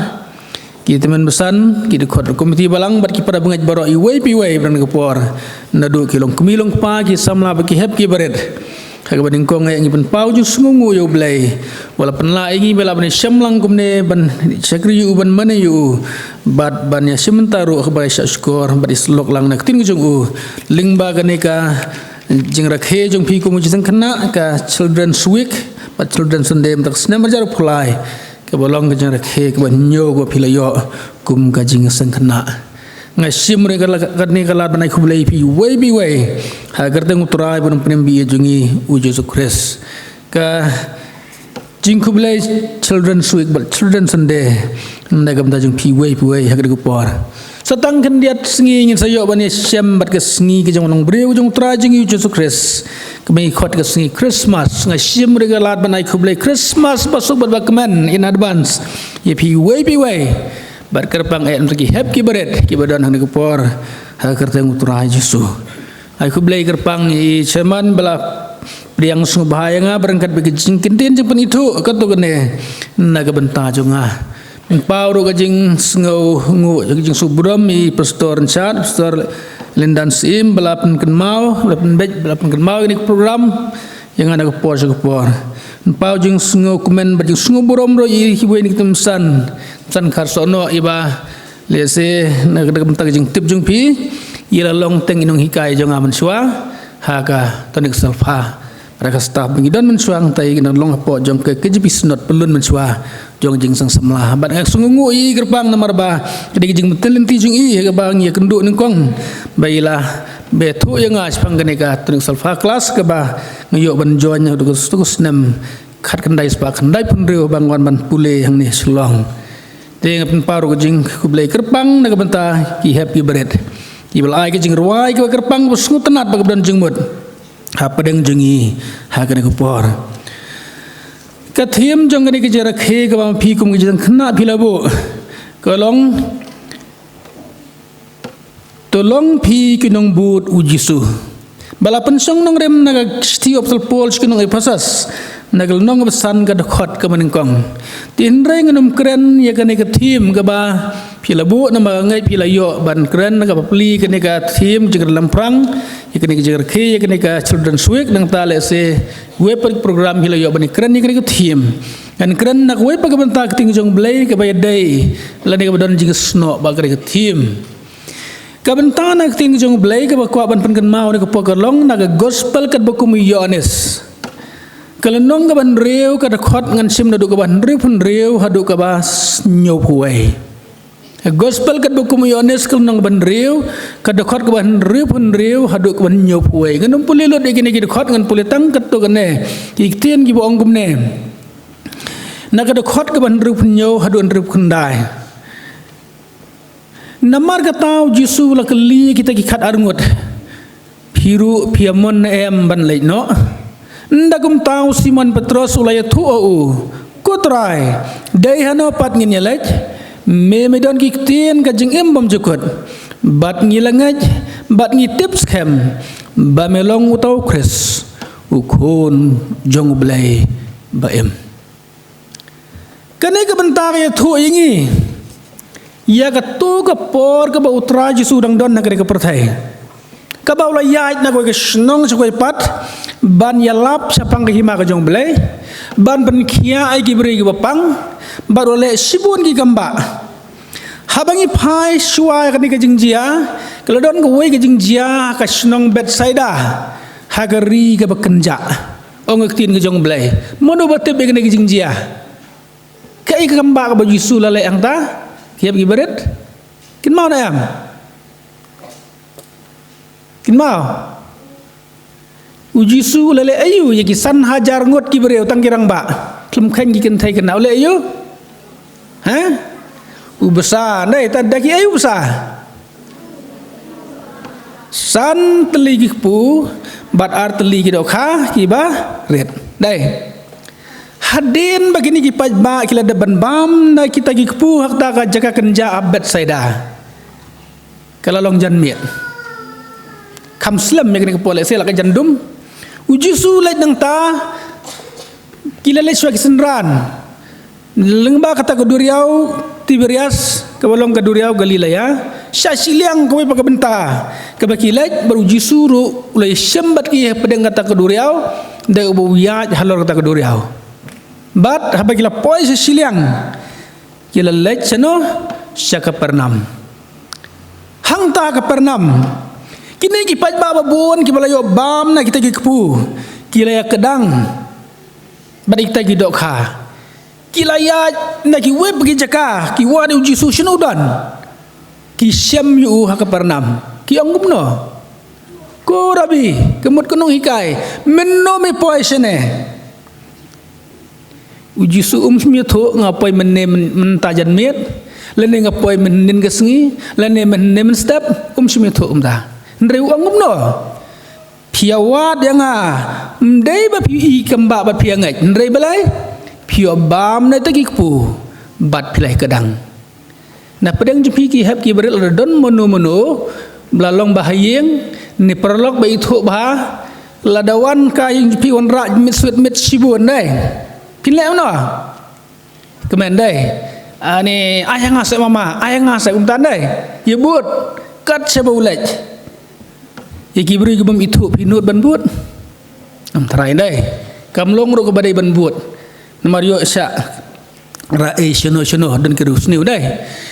ki tymmen basan, ki dkhot komiti balang, bad ki para bangeit baroh iwei pa iwei ba don ha kane ka por, naduh ki longkmie longkpa, ki samla bad ki hep ki barit. Ha kaba nyngkong eh ngi pynpaw jingsngewnguh ïa U Blei uba la pynlah ïa ngi ba lah ban ïa shem lang kumne ban shakri ïa u, ban mane ïa u, bad ban ïa shim bynta ruh ha kaba ïa shah shkor bad ïa syllok lang na ka ktien ka jong u lyngba kane ka jingrakhe jong phi kum ka jingseng khynnah, ka Children's Week bad Children's Sunday mynta ka snem arhajar arphew lai, kaba long ka jingrakhe kaba hynñiew kaba phi la ïoh kum ka jingseng khynnah. Nga shim ruh ïa kane ka lad ban ai khublei ïa phi iwei pa iwei ha ka kyrteng U Trai bad U Nongpynim ba ïeit jong ngi U Jisu Khrist. Ka jingkhublei Children's Week bad Children's Sunday na ka bynta jong phi iwei pa iwei ha kane ka por. Sa tang khyndiat sngi ngin sa ïoh ban ïa shem bad ka sngi ka jong u nongbriew jong U Trai jong ngi U Jisu Khrist, kaba ngi khot ka sngi Christmas. Nga shim ruh ïa ka lad ban ai khublei Christmas basuk bad bakmen in advance ïa phi iwei pa iwei. Bad kyrpang eh na ki hep ki barit kiba don ha kane ka por ha ka kyrteng U Trai Jisu. Ai khublei kyrpang ïa i chairman ba la pdiang sngewbha ïa nga ba ryngkat bad ka jingkyntien jingpynithuh katto katne na ka bynta jong nga. Pynpaw ruh ka jingsngewnguh, ka jingsngewburom ïa i pastor in charge, Pastor Lindan Syiem, ba la pynkynmaw, ba la pynbeit, ba la pynkynmaw ïa kane ka program ïa nga na ka por sha ka por. Pynpaw jingsngewkmen bad jingsngewburom ruh ïa kiwei na ki tymmen basan, tymmen basan Kharsohnoh, iba lehse na ka bynta ka jingtip jong phi, i la long teng i nonghikai jong nga mynshuwa ha ka Tonic Solfa. Bad ka staff ba ngi don mynshuwa, nangta i nang long hapoh jong ka K J P Synod Pyllun mynshuwa jong ka jingseng samla. Bad nga sngewnguh ïa i kyrpang namar ba ka dei ka jingmyntoi lynti jong i ha kaba ngi ïakynduh nyngkong ba i la be thuh ïa nga shaphang kane ka Tonic Solfa class kaba nga ïoh ban join ha ka snem khatkhyndai spah khyndaiphew hynriew ba nga wan ban pule hangne Shillong. Te nga pynpaw ruh ka jingkhublei kyrpang na ka bynta ki hep ki barit kiba la ai ka jingrwai kaba kyrpang, kaba sngewtynnat bad kaba don jingmut hapdeng jong ngi ha kane ka por. Ka theme jong kane ka jingrakhe kaba ma phi kum ka jingseng khynnah phi la buh ka long, To long phi ki nongbud U Jisu. Ba la pynshong nongrim na ka shithi u Apostol Paul sha ki nong Ephesus, na ka lynnong kaba san, ka dkhot kaba nyngkong. Te hynrei ngan ym kren ïa kane ka theme kaba phi la buh, namar nga ngeit phi la ïoh ban kren kaba plie kane ka theme jingkren lamphrang ïa kane ka jingrakhe, ïa kane ka Children's Week, nangta lehse wei pat ki program phi la ïoh ban kren ïa kane ka theme. Ngan kren na kawei pat ka bynta ka ktien jong U Blei kaba ïadei lane kaba don jingsnoh bad kane ka theme. Ka bynta na ka ktien jong U Blei kaba kwah ban pynkynmaw ha kane ka por ka long na ka Gospel katba kum u Ïoannis, ka lynnong kaba hynriew, ka dkhot ngan shim naduh kaba hynriewphew hynriew haduh kaba hynñiewphew wei. Ka Gospel katba kum u Ïoannis, ka lynnong kaba hynriew, ka dkhot kaba hynriewphew hynriew haduh kaba hynñiewphew wei. Ngan ym pule lut ïa kine ki dkhot, ngan pule tang katto katne ki ktien kiba ong kumne. Na ka dkhot kaba hynriewphew hynñiew haduh hynriewphew khyndai. Namar kata u Jisu u la kylli ïa kita ki khatar ngut, Phi ruh phi ïamon ne em ban leit noh? Ynda kumta u Simon Petros u la ïathuh ha u, Ko Trai, dei hano pat ngin ïaleit? Me, me don ki ktien ka jingim bymjukut. Bad ngi la ngeit bad ngi tip skhem ba me long uta u Khrist, u Khun jong U Blei ba im. Kane ka bynta ka ïathuh ïa ngi ïa kato ka por kaba U Trai Jisu u dang don ha kane ka pyrthei, kaba u la ïaid na kawei ka shnong sha kawei pat ban ïalap shaphang ka hima ka jong U Blei, ban pynkhiah ïa ki briew kiba pang, bad u la leh shibun ki kambah. Haba ngi phai shuwa ïa kane ka jingjia, ka la don kawei ka jingjia ha ka shnong Bethsaida, ha ka ri kaba kynjah. Ong ka ktien ka jong U Blei, mano ba tip ïa kane ka jingjia? Kaei ka kambah kaba U Jisu u la leh hangta? Ki hep ki barit? Kynmaw ne em? Kynmaw? U Jisu u la leh aïu ïa ki san hajar ngut ki briew tang ki rangbah? Khlem kheiñ ki kynthei khynnah, u leh aïu? Ha? U bsa, dei, ta da ki aïu u bsa? San tylli ki kpu bad ar tylli ki dohkha kiba rit. Dei. Hadien ba kine ki paidbah ki la dep ban bam na kita ki kpu ha kata ka jaka kynjah ha Bethsaida, ka la long janmiet. Kham slem ïa kane ka por, lehse la ka jandum. U Jisu u leit nangta, ki la leit shuwa ki synran lyngba kata ka duriaw Tiberias, kaba long ka duriaw Galilea, sha shiliang kawei pat ka bynta kaba ki leit, bad U Jisu ruh u la ïashem bad ki hapdeng kata ka duriaw, da uba u ïaid halor kata ka duriaw. Bad haba ki la poi sha shiliang, ki la leit shano? Sha Kapernaum. Hangta Kapernaum, kine ki paidbah ba bun kiba la ïoh bam na kita ki kpu, ki la ïakdang bad kita ki dohkha. Ki la ïaid na kiwei pat ki jaka, ki wad ïa U Jisu shano u don. Ki shem ïa u ha Kapernaum. Ki ong kumno? Ko Rabbi, ka mut ka nonghikai, mynno me poi shane? U Jisu um shym ïathuh nga poi mynne myn-, mynta janmiet, lane nga poi mynhynnin ka sngi, lane mynhynne mynstep, um shym ïathuh kumta. Hynrei u ong kumno? Phi ïa wad ïa nga, ym dei ba phi ïohi kambah bad phi ïa ngeit, hynrei balei? Phi ïoh bam na kita ki kpu bad phi la ïakdang. Na pdeng jong phi ki hep ki barit, lada don mano mano ba la long ba ha ïing, ne paralok ba ithuh bha, lada wan ka ïing jong phi wanrah miet suit miet shibun, dei, phin leh kumno? Kmen, dei. Ani, ai ha nga seh mama, ai ha nga seh, kumta, dei. Ïa bud, kat shaba u leit. Ïa ki briew ki bym ithuh phi nud ban bud? Ym tharai, dei. Kam long ruh kaba dei ban bud. Namar ïoh sha ra ei shano shano, don ki riewsniew, dei.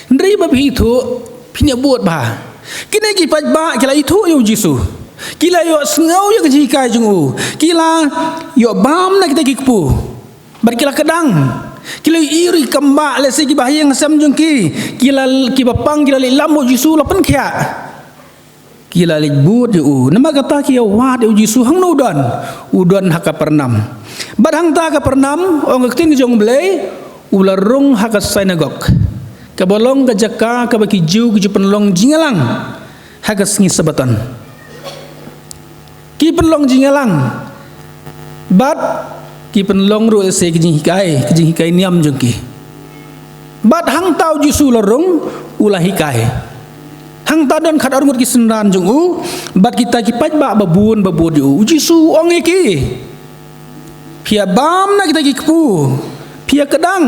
Hynrei ba phi ithuh, phin ïa bud bha. Kine ki paidbah ki la ithuh ïa U Jisu. Ki la ïohsngew ïa ka jinghikai jong u. Ki la ïoh bam na kita ki kpu. Bad ki la kdang. Ki la ïohi ruh ki kambah, lehse kiba ha ïing ha sem jong ki. Ki la, kiba pang ki la leit lam bad U Jisu, la pynkhiah. Ki la leit bud ïa u. Namar kata ki ïa wad ïa U Jisu, hangno u don? U don ha Kapernaum. Bad hangta Kapernaum, ong ka ktien ka jong U Blei, u la rung ha ka synagog, kaba long ka jaka kaba ki Jiw ki ju pynlong jingïalang ha ka sngi Sabaton. Ki pynlong jingïalang. Bad ki pynlong ruh lehse ki jinghikai, ki jinghikai niam jong ki. Bad hangta U Jisu u la rung, u la hikai. Hangta don khatar ngut ki synran jong u, bad kita ki paidbah ba bun ba bud ïa u. U Jisu u ong ïa ki, phi ïa bam na kita ki kpu, phi ïa kdang.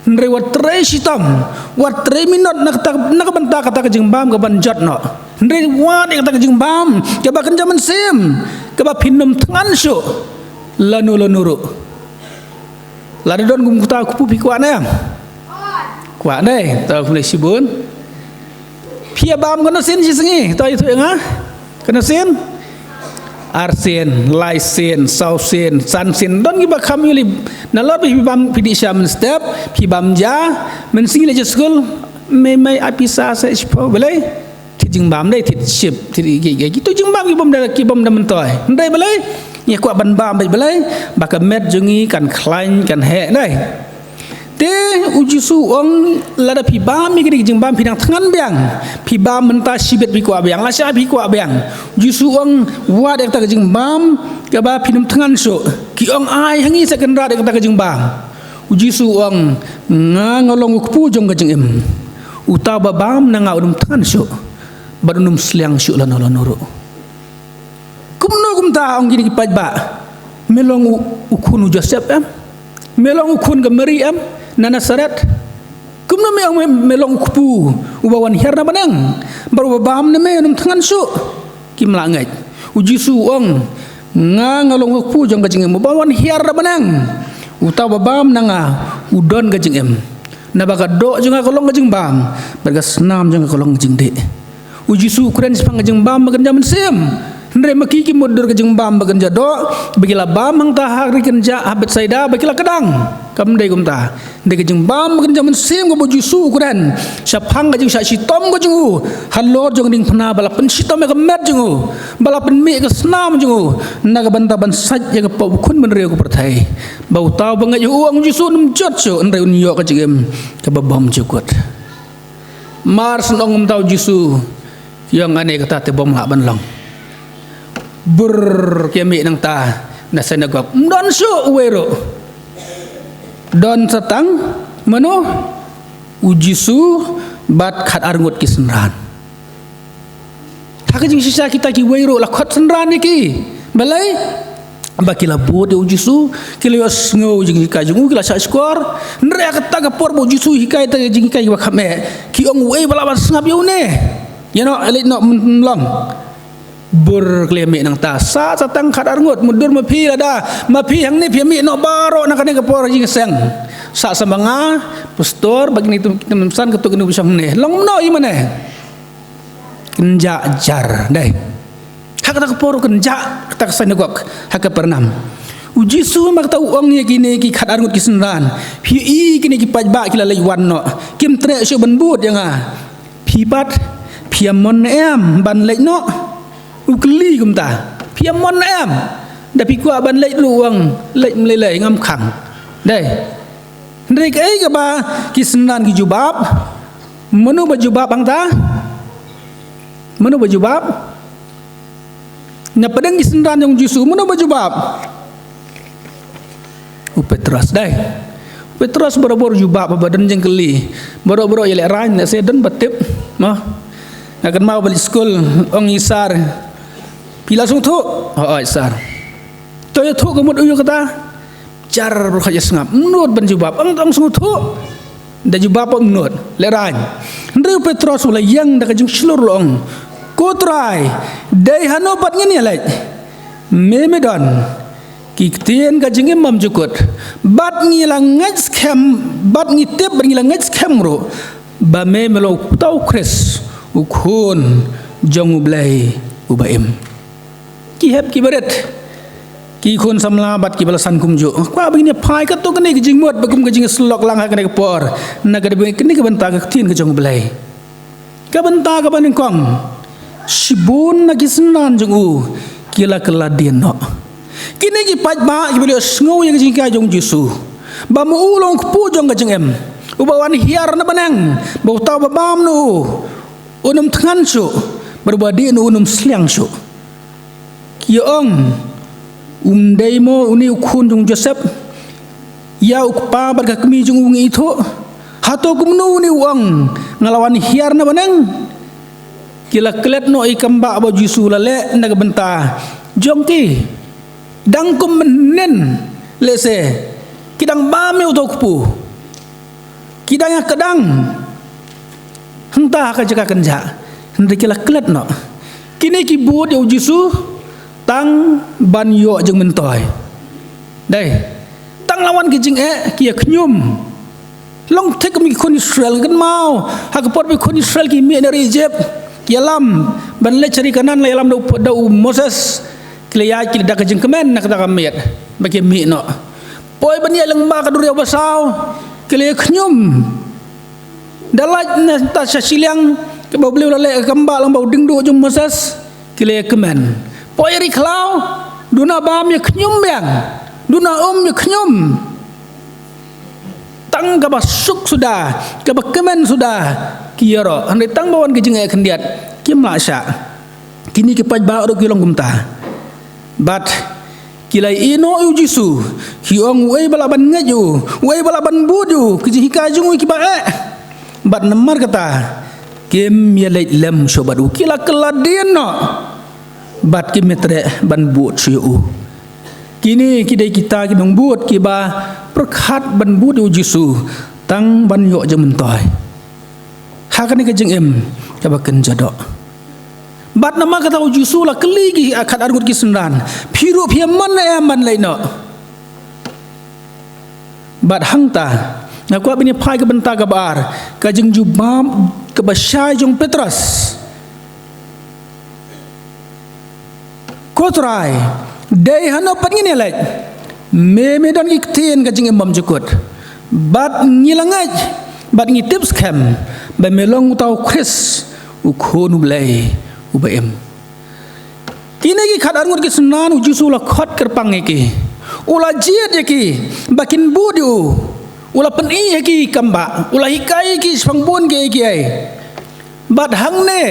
Hynrei wat trei shitom, wat trei minot na kata, na ka bynta kata ka jingbam kaban jot noh. Hynrei wad ïa kata ka jingbam kaba kynja mynsiem, kaba phin ym thngan shuh lano lano ruh. Lada don kum kata u kpu, phi kwah ne? Kwah ne? To, kumne shibun. Phi ïa bam katno sien shi sngi? To, ïathuh ïa nga. Katno sien? Ar sien, lai sien, saw sien, san sien. Don kiba kham ïohi. Nalor ba phi bam, phi dih sha mynstep, phi bam ja, mynsngi leit sha skul, mei mei ai pisa seh shiphew, balei? Thied jingbam, dei, thied ship, thied ki, ki, ki, kito jingbam ki bym da, ki bym da myntoi. Hynrei balei? Ngi kwah ban bam beit, balei? Ba ka met jong ngi kan khlaiñ, kan heh, dei. Te U Jisu u ong, lada phi bam ïa kine ki jingbam, phi dang thngan biang. Phi bam mynta shibit phi kwah biang, lashai phi kwah biang. U Jisu u ong, wad ïa kata ka jingbam kaba phin ym thngan shuh. Ki ong, ai ha ngi seh, kynrad ïa kata ka jingbam. U Jisu u ong, nga, nga long u kpu jong ka jingim. Uta uba bam na nga un ym thngan shuh, bad un ym sliang shuh lano lano ruh. Kumno kumta, ong kine ki paidbah? Me long u, u khun u Joseph em? Me long u khun ka Mary em, na Nazareth? Kumno me ong me, me long u kpu uba wan hiar na bneng, bad uba bam na me un ym thngan shuh? Kim lah ngeit. U Jisu u ong, nga nga long u kpu jong ka jingim, uba wan hiar na bneng, uta uba bam na nga u don ka jingim. Naba ka doh jong nga ka long ka jingbam, bad ka snam jong nga ka long ka jingdih. U Jisu u kren shaphang ka jingbam ba kynja mynsiem. Hynrei ma ki ki mutdur ka jingbam ba kynja doh, ba ki la bam hangta ha ri kynja ha Bethsaida, ba ki la kdang. Kam dei kumta. Hynrei ka jingbam ba kynja mynsiem kaba u Jisu u kren shaphang ka jingshah shitom ka jong u halor jong ka diengphna, ba la pynshitom ïa ka met jong u, ba la pynmih ïa ka snam jong u, na ka bynta ban sait ïa ka pop u khun bynriew ka pyrthei. Ba uta uba ngeit ïa u, ong u Jisu, un ym jot shuh, hynrei un ïoh ka jingim kaba bymjukut. Mar shen ong kumta u Jisu, ki ong, ane kata te bym lah ban long. Bur ki ïa mih nangta na synagog, ym don shuh uwei ruh. Don sa tang mano? U Jisu bad khatar ngut ki synran. Ha ka jingshisha kita kiwei ruh la khot synran ïa ki. Balei? Ba ki la bud ïa u Jisu, ki la ïohsngew jinghikai jong u, ki la shah shkor. Hynrei ha kata ka por ba u Jisu u hikai kata ka jinghikai kaba kham eh, ki ong, uei ba lah ban sngap ïa une? Ïa noh, leit noh, ym, ym long. Bur ki la ïa mih nangta, sah sa tang khatar ngut. Mutdur ma phi lada, ma phi hangne phi ïa mih noh baroh na kane ka por jingïaseng. Sah sa ma nga, pastor, ba kine ki tymmen san, katto katne ba shong hangne. Long kumno ïa mane? Kynjah jar, dei. Ha kata ka por kynjah kata ka synagog ha Kapernaum. U Jisu ma kata u ong ïa kine ki khatar ngut ki synran, phi ïohi kine ki paidbah ki la leit wan noh, kim treh shuh ban bud ïa nga. Phi pat, phi ïa mon ne em ban leit noh? U kylli kumta. Phi ïa mon ne em? Da phi kwah ban leit ruh, u ong, leit ym lei lei, ngam khang. Dei. Hynrei kaei kaba ki synran ki jubab? Mano ba jubab hangta? Mano ba jubab? Na pdeng ki synran jong u Jisu, mano ba jubab? U Petros, dei. U Petros barabor jubab haba don jingkylli. Baroh baroh ïa lehraiñ, lehse don ba tip. Mo. Nga kynmaw ba leit skul, ong ïa i sir, phi la sngewthuh? Hooid sir. To ïathuh ka mut u ïa kata. Jar baroh khoit ïa sngap. Ym nud ban jubab. Ong tang sngewthuh. Da jubab ym nud. Lehraiñ. Hynrei u Petros u la ïeng da ka jingshlur, u la ong, ko Trai, dei hano pat ngin ïaleit? Me me don ki ktien ka jingim bymjukut. Bad ngi la ngeit skhem, bad ngi tip, bad ngi la ngeit skhem ruh ba me me long uta u Khrist, u Khun jong U Blei uba im. Ki hep ki barit, ki khun samla bad kiba la san kumjuh, kwah ba ngin ïa phai katto katne ka jingmut ba kum ka jingïasyllok lang ha kane ka por, na ka dei ba kane ka bynta ka ktien ka jong U Blei. Ka bynta kaba nyngkong, shibun na ki synran jong u ki la kylla dien noh. Kine ki paidbah kiba la ïohsngew ïa ka jinghikai jong u Jisu, ba ma u long u kpu jong ka jingim, uba wan hiar na bneng, ba uta uba bam na u un ym thngan shuh, bad uba dih na u un ym sliang shuh. Ki ong, um dei mo une u khun jong u Joseph? Ïa u kpa bad ka kmie jong u ngi ithuh. Hato kumno une u ong, nga la wan hiar na bneng? Ki la klet noh ïa ka kam ba u Jisu u la leh na ka bynta jong ki. Dang kum mynhynnin, lehse ki dang bam ïa uta u kpu. Ki dang ïa kdang hangta ha ka jaka kynjah, hynrei ki la klet noh. Kine ki bud ïa u Jisu tang ban ïoh jingmyntoi. Dei, tang la wan ki jingeh, ki ïa khñium. Long thik kum ki khun Israel, kynmaw ha ka por ba ki khun Israel ki mih na ri Ijipt, ki ïalam ban leit sha ri Kanaan, la ïalam da u, da u Moses. Ki la ïaid, ki la da ka jingkmen na kata ka miet ba ki mih noh. Poi ban ïaid lyngba ka duriaw basaw, ki la ïa khñium. Da lait na ta sha shiliang kaba U Blei u la leh ha ka kam ba lyngba u diengduh jong u Moses, ki la ïa kmen. Poi ri khlaw, duna bam ïa khñium biang, duna um ïa khñium. Tang kaba suk suda, kaba kmen suda ki ïaroh. Hynrei tang ba wan ka jingeh khyndiat, kim lah shah. Kine ki paidbah ruh ki long kumta. Bad ki la ïehnoh ïa u Jisu, ki ong, uei ba lah ban ngeit ïa u, uei ba lah ban bud ïa u, ki jinghikai jong u kiba eh. Bad namar kata kim ïaleit lem shuh bad u, ki la kylla dien noh. Bad kim ïatreh ban bud shuh ïa u. Kine ki dei kita ki nongbud kiba pyrkhat ban bud ïa u Jisu tang ban ïoh jingmyntoi ha kane ka jingim kaba kynja doh. Bad namar kata u Jisu u la kylli ki khatar ngut ki synran, phi ruh phi ïa mon ne em ban leit noh? Bad hangta nga kwah ban ïa phai ka bynta kaba ar, ka jingjubab kaba shai jong u Petros. Ko Trai, dei hano pat ngin ïa leit? Me, me don ki ktien ka jingim bymjukut. Bad ngi la ngeit bad ngi tip skhem ba me long uta u Khrist, u Khun u Blei uba im. Kine ki khatar ngut ki synran u Jisu u la khot kyrpang ïa ki, u la jied ïa ki ba kin bud ïa u. U la pyni ha ki kam bah, u la hikai ïa ki shaphang bun kiei kiei. Bad hangne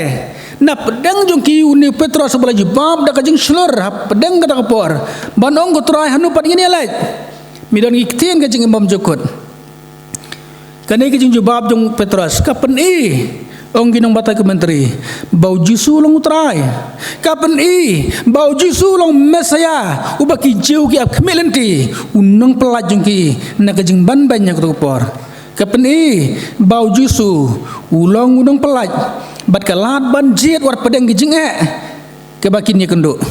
na pdeng jong ki, une u Petros uba la jubab da ka jingshlur ha pdeng kata ka por, ban ong, ko Trai, hano pat ngin ïa leit? Me don ki ktien ka jingim bymjukut. Kane ka jingjubab jong u Petros ka pyni, ong ki nongbatai commentary, ba u Jisu u long u Trai. Ka pyni ba u Jisu u long Messaïah uba ki Jiw ki ap khmih lynti, u nongpyllait jong ki na ka jingbanbeiñ ha kato ka por. Ka pyni ba u Jisu u long u nongpyllait bad ka lad ban jied wat pdeng ki jingeh kaba kin ïakynduh.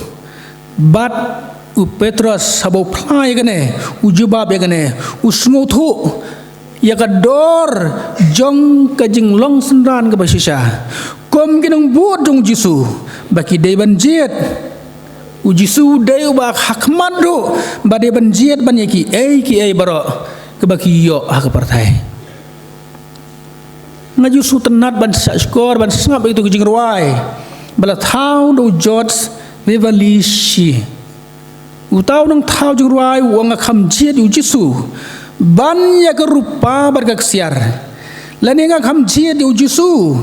Bad u Petros haba u phla ïa kane, u jubab ïa kane, u sngewthuh ïa ka dor jong ka jinglong synran kaba shisha. Kum ki nongbud jong u Jisu ba ki dei ban jied. U Jisu u dei uba ha khmat duh ba dei ban jied ban ïa kiei kiei baroh kaba ki ïoh ha ka pyrthei. Nga ju sngewtynnat ban shah shkor ban sngap ïa kito ki jingrwai ba la thaw da u George Beverly Shea. Uta u nongthaw jingrwai u ong, nga kham jied ïa u Jisu ban ïa ka rupa bad ka ksiar, lane nga kham jied ïa u Jisu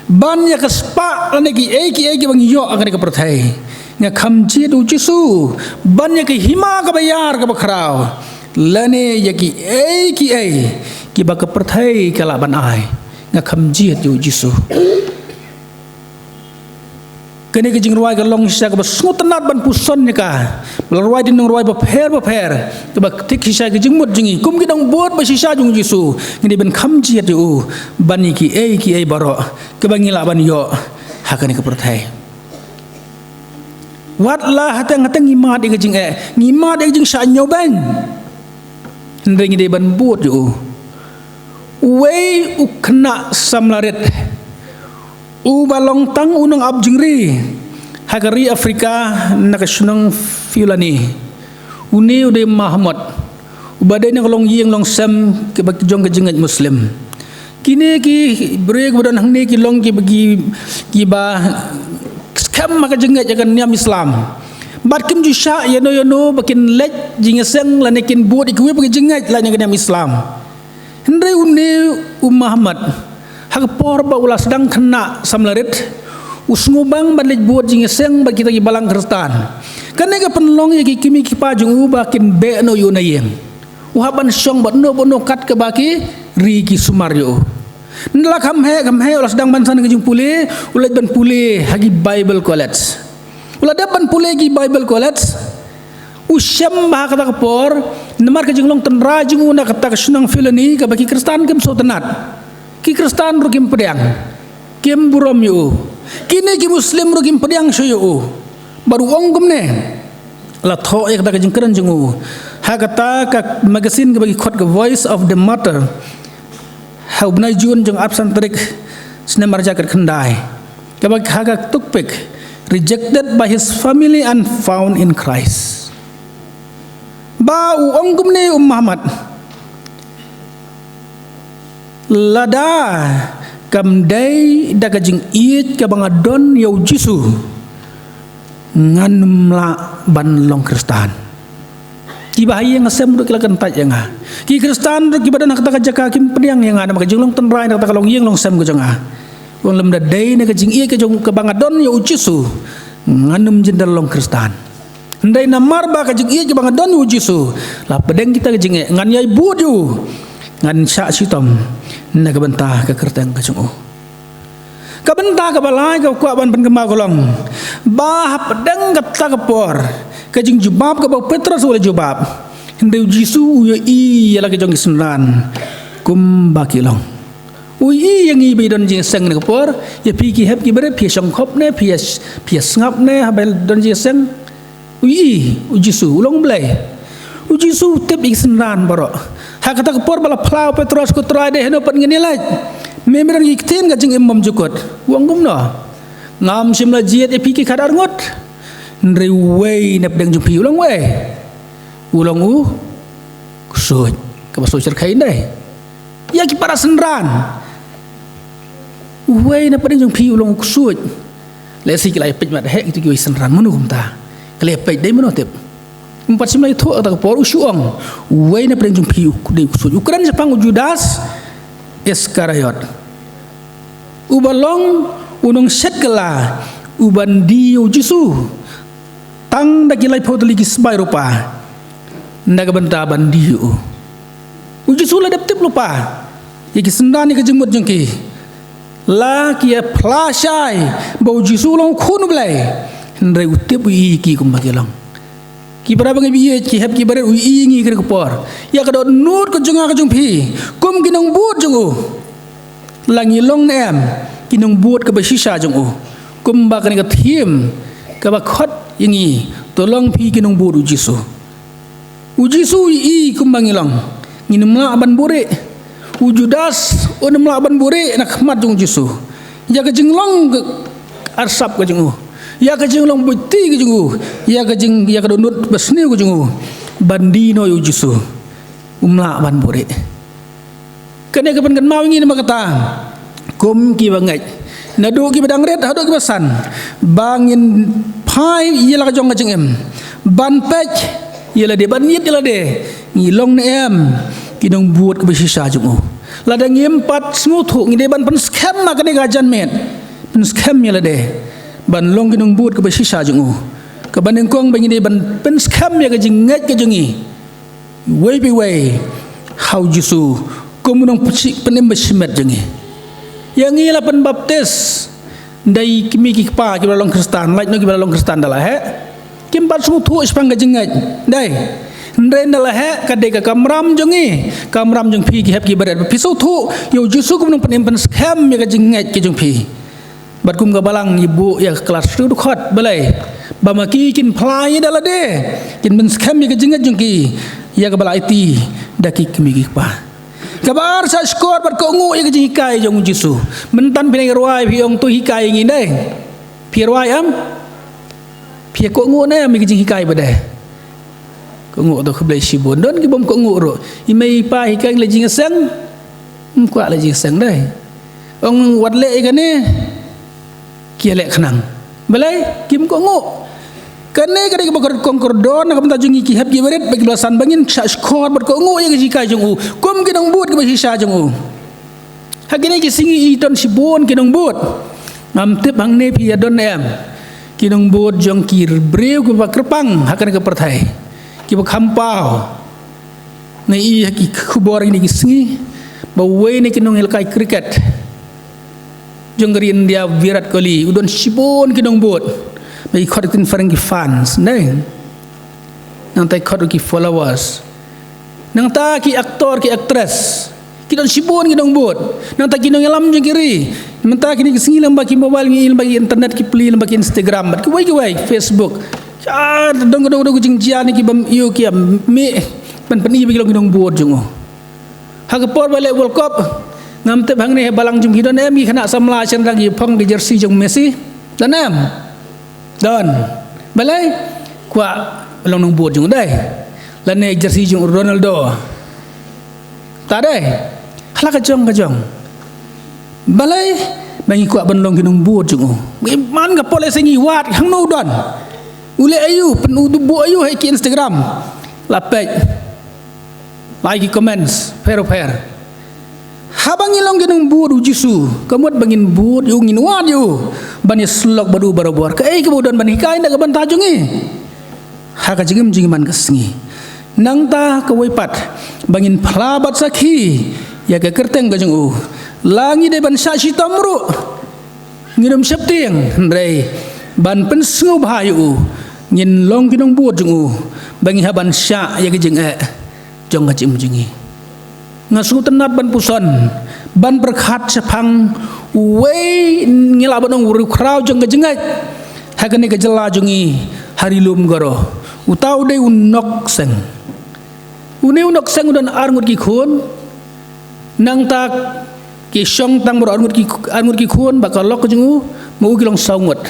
ban ïa ka spah lane kiei kiei kiba ngi ïoh ha kane ka pyrthei. Nga kham jied ïa u Jisu ban ïa ka hima kaba ïar kaba khraw, lane ïa kiei kiei kiba ka pyrthei ka lah ban ai. Nga kham jied ïa u Jisu. Kane ka jingrwai ka long shisha kaba sngewtynnat ban puson ïa ka. Ba la rwai da ki nongrwai bapher bapher, kaba thik shisha ka jingmut jong ngi kum ki nongbud ba shisha jong u Jisu, ngi dei ban kham jied ïa u ban ïa kiei kiei baroh kaba ngi lah ban ïoh ha kane ka pyrthei. Wat la hateng hateng ngi mad ïa ka jingeh, ngi mad ïa ka jingshah ñiewbeiñ, hynrei ngi dei ban bud ïa u. Uwei u khynnah samla rit uba long tang u nongap jingri ha ka ri Afrika na ka shnong Fulani. Une u dei Muhammad, uba dei na ka longïing longsem kaba jong ka jingngeit Muslim. Kine ki briew kiba don hangne ki long kiba ki, kiba skhem ha ka jingngeit ïa ka niam Islam. Bad kim ju shah ïano ïano ba kin leit jingïaseng lane kin bud ïa kiwei pat ki jingngeit lane ka niam Islam. Hynrei une u Muhammad, ha ka por ba u la sdang khynnah samla rit, u sngewbang ban leit bud jingïaseng bad kita ki balang Khristan. Kane ka pynlong ïa ki kmie ki kpa jong u ba kin beh noh ïa u na ïing. U hap ban shong bad noh bad noh kat kaba ki ri ki sumar ïa u. Nda la kham heh kham heh u la sdang ban san ka jingpule, u leit ban pule ha ki Bible College. U la dep ban pule ki Bible College, u shem ba ha kata ka por, namar ka jinglong tynrai jong u na kata ka shnong Fulani kaba ki Khristan kim sngewtynnat. Ki Khristan ruh kim pdiang, kim burom ïa u. Kine ki Muslim ruh kim pdiang shuh ïa u. Bad u ong kumne, la thoh ïa kata ka jingkren jong u ha kata ka magazine kaba ki khot ka Voice of the Martyr, ha u bnai June jong arphew san tarik snem arhajar khatkhyndai, kaba ha ka topic, Rejected by His Family and Found in Christ. Ba u ong kumne u Muhammad, lada kam dei da ka jingïeit kaba nga don ïa u Jisu, ngan ym lah ban long Khristan. Kiba ha ïing ha sem ruh ki la kyntait ïa nga. Ki Khristan ruh kiba don ha kata ka jaka kim pdiang ïa nga namar ka jinglong tynrai na kata ka longïing longsem ka jong nga. Ong lymda dei na ka jingïeit ka jong kaba nga don ïa u Jisu, ngan ym jin da long Khristan. Hynrei namar ba ka jingïeit kaba nga don ïa u Jisu, la pdeng kita ka jingeh ngan ïai bud ïa u, ngan shah shitom na ka bynta ka kyrteng ka jong u. Ka bynta kaba lai kaba kwah ban pynkynmaw ka long ba hapdeng kata ka por, Ka jingjubab kaba u Petros u la jubab. Hynrei u Jisu u ïohi ïa la ka jong ki synran kumba ki long. U ïohi ïa ngi ba ngi don jingïaseng na ka por, ïa phi ki hep ki barit, phi ïa shongkhop ne, phi ïa, phi ïa sngap ne haba don jingïaseng. U ïohi, u Jisu, u long Blei. U Jisu u tip ïa ki synran baroh. Ha kata ka por ba la phla u Petros, ko Trai, dei hano pat ngin ïaleit? Me me don ki ktien ka jingim bymjukut. U ong kumno? Ngam shym la jied ïa phi ki khadar ngut. Hynrei uwei na pdeng jong phi u long uwei. U long u ksuid. Kaba shu shyrkhei ndei. Ïa ki para synran. Uwei na pdeng jong phi u long u ksuid. Lehse ki la ïa peit mat heh kito kiwei synran mano kumta. Ki la ïa peit dei mano tip. Ym pat shym la ïathuh kata ka por u shu ong. Uwei na pdeng jong phi u dei u ksuid. U kren shaphang u Judas Iskariot. Uba long u nongshet kylla, uban die ïa u Jisu. Tang da ki laiphew tylli ki sbai rupa. Na ka bynta ban die ïa u. U Jisu la dep tip lypa ïa ki synran ïa ka jingmut jong ki. La ki ïa phla shai ba u Jisu u long u khun u Blei. Hynrei u tip, u ïohi ïa ki kumba ki long. Ki para bangeit ba ïeit, ki hep ki barit, u ïohi ïa ngi ha kane ka por. Ïa ka dohnud ka jong nga ka jong phi kum ki nongbud jong u. La ngi long ne em ki nongbud kaba shisha jong u? Kumba kane ka theme kaba khot ïa ngi, to long phi ki nongbud u Jisu. U Jisu u ïohi kumba ngi long. Ngim lah ban buhrieh. U Judas um lah ban buhrieh na khmat jong u Jisu. Ïa ka jinglong arsap ka jong u, ïa ka jinglong buiti ka jong u, ïa ka jing, ïa ka dohnud basniew ka jong u ban die noh ïa u Jisu. Um lah ban buhrieh. Kane ka pynkynmaw ïa ngi namar kata, kum kiba ngeit, naduh kiba dang rit haduh kiba san, ba ngin phai ïa la ka jong ka jingim ban peit ïa lade, ban ïit ïa lade, ngi long ne em ki nongbud kaba shisha jong u. Lada ngim pat sngewthuh, ngi dei ban pynskhem ha kane ka janmiet. Pynskhem ïa lade ban long ki nongbud kaba shisha jong u. Kaba nyngkong ba ngi dei ban pynskhem ïa ka jingngeit ka jong ngi. Iwei pa iwei ha u Jisu kum u nongpynim bashimet jong ngi. Ïa ngi la pynbaptis da i kmie ki kpa kiba la long Khristan, lait noh kiba la long Khristan da la heh. Kim pat sngewthuh shaphang ka jingngeit. Dei. Hynrei da la heh ka dei ka kamram jong ngi, kamram jong phi ki hep ki barit. Phi sngewthuh ïa u Jisu kum u nongpynim, pynskhem ïa ka jingngeit ka jong phi. Bad kum ka balang ngi buh ïa ka klas shu dkhot balei? Ba ma ki kin phla ïa da lade, kin pynskhem ïa ka jingngeit jong ki ïa kaba la aiti da ki kmie ki kpa. Kaba ar, shah shkor bad kohnguh ïa ka jinghikai jong u Jisu. Mynta phi nang rwai, phi ong to hikai ïa ngi dei. Phi rwai em? Phi kohnguh ne em ïa ka jinghikai ba dei? Kohnguh to khublei shibun. Don ki bym kohnguh ruh. I mei i pa hikai la jingïaseng. Ym kwah la jingïaseng dei. Ong wat leh ïa kane, ki ïaleh khnang. Balei? Kim kohnguh. Kane ka dei kaba kongkordor na ka bynta jong ngi ki hep ki barit, ba ki ba la san, ba ngin shah shkor bad kohnguh ïa ka jinghikai jong u kum ki nongbud kiba shisha jong u. Ha kine ki sngi i don shibun ki nongbud. Ngam tip hangne phi ïa don em ki nongbud jong ki briew kiba kyrpang ha kane ka pyrthei, kiba kham paw. Nga i ha ki khubor kine ki sngi ba uwei na ki nongïalehkai cricket jong ka ri India, Virat Kohli, u don shibun ki nongbud. Ba i khot ktien phareng ki fans, ne? Nangta i khot ki followers. Nangta ki actor, ki actress, ki don shibun ki nongbud. Nangta ki nongïalam jong ki ri. Nangta kine ki sngi lem bad ki mobile, ngi lem bad ki internet, ki plie lem bad ki Instagram bad kiwei kiwei, Facebook. Ah, dang dang dang jingjia ne ki bym ïoh ki ïa mih ban pyni ba ki long ki nongbud jong u. Ha ka por ba leh World Cup, ngam tip hangne ha balang jong phi don em ki khynnah samla shynrang ki phong ki jersey jong Messi? Don em? Don. Balei? Kwah long nongbud jong u dei. Lane jersey jong Ronaldo. Ta dei. Ha la ka jong ka jong. Balei? Ba ngi kwah ban long ki nongbud jong u. Ngi man ka por lehse ngi wad, hangno u don? U leh aïu, pyn, u buh aïu ha ki Instagram? La peit. Ai ki comments pher pher. Haba ngi long ki nongbud u Jisu, ka mut ba ngin bud ïa u, ngin wad ïa u ban ïasyllok bad u barabor. Kaei kaba u don ban hikai na ka bynta jong ngi ha ka jingim jingman ka sngi? Nangta kawei pat, ba ngin phla bad sakhi ïa ka kyrteng ka jong u. La ngi dei ban shah shitom ruh, ngin ym sheptieng, hynrei ban pynsngewbha ïa u. Ngin long ki nongbud jong u, ba ngi hap ban shah ïa ki jingeh jong ka jingim jong ngi. Nga sngewtynnat ban puson, ban pyrkhat shaphang uwei, ngi lah ban ong u riewkhraw jong ka jingngeit ha kane ka jylla jong ngi, ha Ri Lum Garo. Uta u dei u Nokseng. Une u Nokseng u don ar ngut ki khun. Nangta ki shong tang baroh ar ngut ki, ar ngut ki khun, bad ka lok jong u, ma u ki long saw ngut.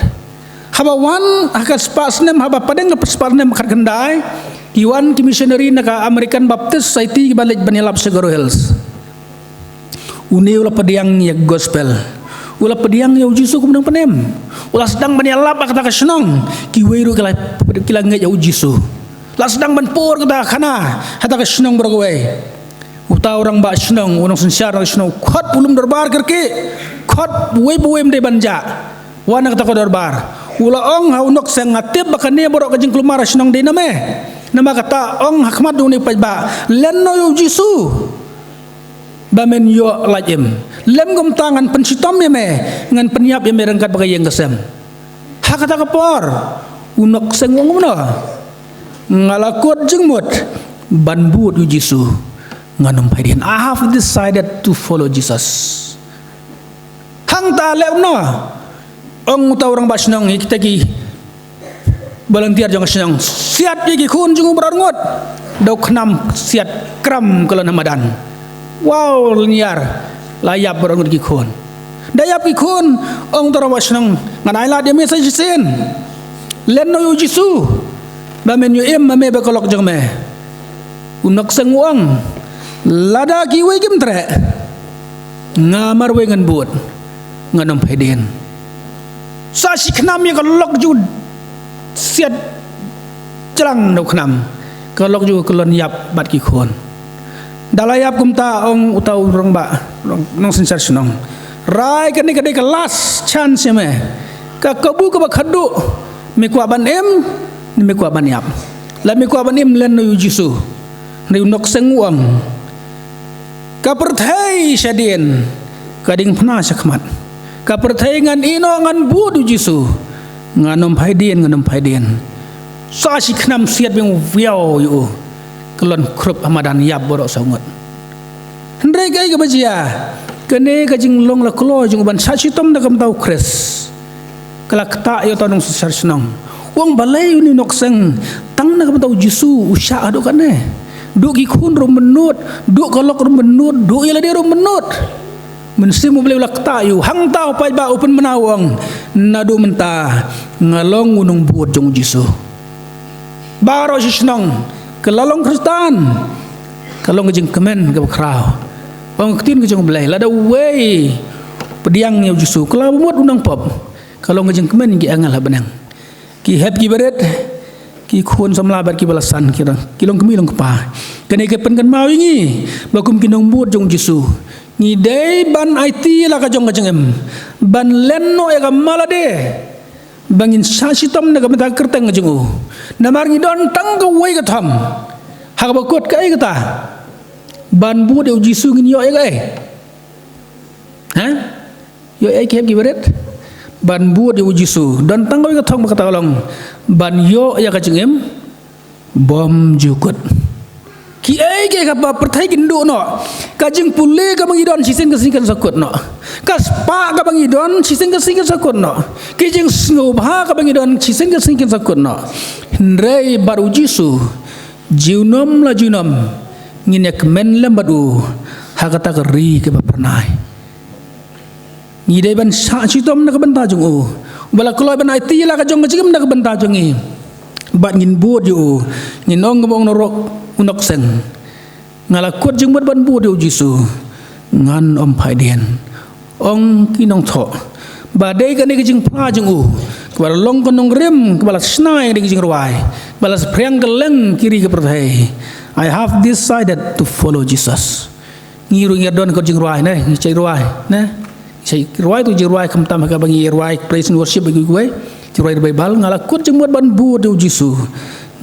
Haba wan ha ka spah snem, haba pdeng ka spah snem khatkhyndai, ki wan ki missionary na ka American Baptist Society kiba leit ban ïalap sha Garo Hills. Une u la pdiang ïa ka gospel. U la pdiang ïa u Jisu kum u nongpynim. U la sdang ban ïalap ha kata ka shnong. Kiwei ruh ki la, ki la ngeit ïa u Jisu. La sdang ban pur kata ka khana ha kata ka shnong baroh kawei. Uta u rangbah shnong, u nongsynshar ka shnong, khot u lum dorbar kyrkieh. Khot uwei pa uwei ym dei ban jah. Wan ha kata ka dorbar. U la ong ha u Nokseng, nga tip ba kane baroh ka jingkulmar ha shnong dei na me. Namar kata ong ha khmat jong une u paidbah, len noh ïa u Jisu, ba men ïoh lait im. Lym kumta ngan pynshitom ïa me, ngan pynïap ïa me ryngkat bad ka ïing ka sem. Ha kata ka por, u Nokseng u ong kumno? Nga la kut jingmut ban bud ïa u Jisu. Ngan ym phai dien. I have decided to follow Jesus. Hangta leh kumno? Ong uta u rangbah shnong, ïa kita ki volunteer jong ka shnong, siat ïa ki khun jong u baroh ar ngut. Da u khnam siat kram ka lon ha madan. Wow, lynñiar, la ïap baroh ar ngut ki khun. Da ïap ki khun, ong uta u rangbah shnong, ngan ailad ïa me sa shisien. Len noh ïa u Jisu, ba men ïoh im ma me bad ka lok jong me. U Nokseng u ong, lada kiwei kim treh, nga marwei ngan bud, ngan ym phai dien. Sa shi khnam ïa ka lok jong u siat jlang da u khnam. Ka lok jong u ka lon ïap bad ki khun. Da la ïap kumta, ong uta u rangbah, nongsynshar shnong, rai, kane ka dei ka last chance ïa me. Ka kabu kaba khatduh, me kwah ban im ne me kwah ban ïap? Lada me kwah ban im, len noh ïa u Jisu. Hynrei u Nokseng u ong, ka pyrthei shadien, ka diengphna shakhmat. Ka pyrthei ngan ïeh noh, ngan bud ïa u Jisu. Ngan ym phai dien, ngan ym phai dien. Sa shi khnam siat biang u viaw ïa u. Ka lon khrup ha madan, ïap baroh saw ngut. Hynrei kaei kaba jia? Kane ka jinglong la kloi jong u ban shah shitom da ka bynta u Khrist. Ka la ktah ïa uta u nongsynshar shnong. U ong balei une u Nokseng, tang na ka bynta u Jisu u shah haduh katne. Duh ki khun ruh ym nud, duh ka lok ruh ym nud, duh ïa lade ruh ym nud. Mynsiem U Blei u la ktah ïa u, hangta u paidbah u pynbna u ong, naduh mynta nga long u nongbud jong u Jisu. Baroh shi shnong, ka la long Khristan, ka long ka jingkmen kaba khraw. Ong ka ktien ka jong U Blei, lada uwei pdiang ïa u Jisu, ka la mut u nongpop, ka long ka jingkmen ïa ki angel ha bneng. Ki hep ki barit, ki khun samla bad kiba la san, ki long, ki long kmie long kpa. Kane ka pynkynmaw ïa ngi, ba kum ki nongbud jong u Jisu, ngi dei ban aiti la ka jong ka jingim, ban len noh ïa ka ma lade. Ba ngin shah shitom na ka bynta ka kyrteng ka jong u. Namar ngi don tang kawei ka thong. Ha kaba kut kaei kata? Ban bud ïa u Jisu ngin ïoh ïa kaei? Ha? Ïoh ïa kaei ki hep ki barit? Ban bud ïa u Jisu. Don tang kawei ka thong ba kata ka long, ban ïoh ïa ka jingim bymjukut. Kiei kiei kaba pyrthei kin duh noh. Ka jingpule kaba ngi don shisien ka sngi kan sa kut noh. Ka spah kaba ngi don shisien ka sngi kan sa kut noh. Ki jingsngewbha kaba ngi don shisien ka sngi kan sa kut noh. Hynrei bad u Jisu, junom la junom, ngin ïa kmen lem bad u ha kata ka ri kaba phyrnai. Ngi dei ban shah shitom na ka bynta jong u. Uba la kloi ban aiti la ka jong ka jingim na ka bynta jong ngi. Bad ngin bud ïa u. Ngin ong kumba ong u Nokseng, nga la kut jingmut ban bud ïa u Jisu. Ngan ym phai dien. Ong ki nongthoh, ba dei kane ka jingphla jong u, kaba la long ka nongrim, kaba la shna ïa ka jingrwai, ba la saphriang kylleng ki ri ka pyrthei. I have decided to follow Jesus. Ngi ruh ngi don ka jingrwai ne, ngi shait rwai ne. Ngi shait rwai tu jingrwai khamtam ha kaba ngi rwai praise and worship bad kiwei. Jingrwai Baibl, nga la kut jingmut ban bud ïa u Jisu.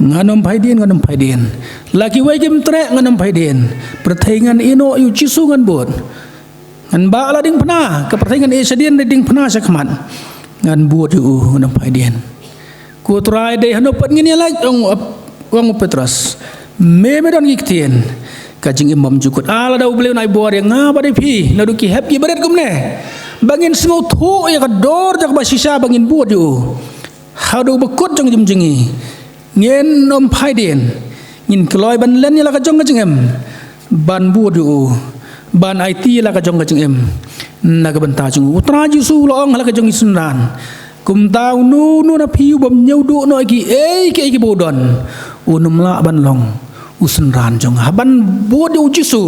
Ngan ym phai dien, ngan ym phai dien. La kiwei kim treh, ngan ym phai dien. Pyrthei ngan ïeh noh, ïa u Jisu ngan bud. Ngan bah la diengphna, ka pyrthei ngan ïeh shadien, da diengphna shakhmat. Ngan bud ïa u, ngan ym phai dien. Ko Ko Trai, dei hano pat ngin ïaleit, ong u ap-, ong u Petros. Me, me don ki ktien ka jingim bymjukut. Ah, lada U Blei un ai bor ïa nga bad ïa phi, naduh ki hep ki barit kumne, ba ngin sngewthuh ïa ka dor jong ka bashisha ba ngin bud ïa u. Haduh ba kut jong ka jingim jong ngi, ngin ym phai dien. Ngin kloi ban len ïa la ka jong ka jingim, ban bud ïa u, ban aiti ïa la ka jong ka jingim na ka bynta jong u. U Trai Jisu u la ong ha la ka jong ki synran, kumta uno uno na phi u bym ñiewduh noh ïa kiei kiei kiba u don, un ym lah ban long u synran jong nga. Hap ban bud ïa U Jisu,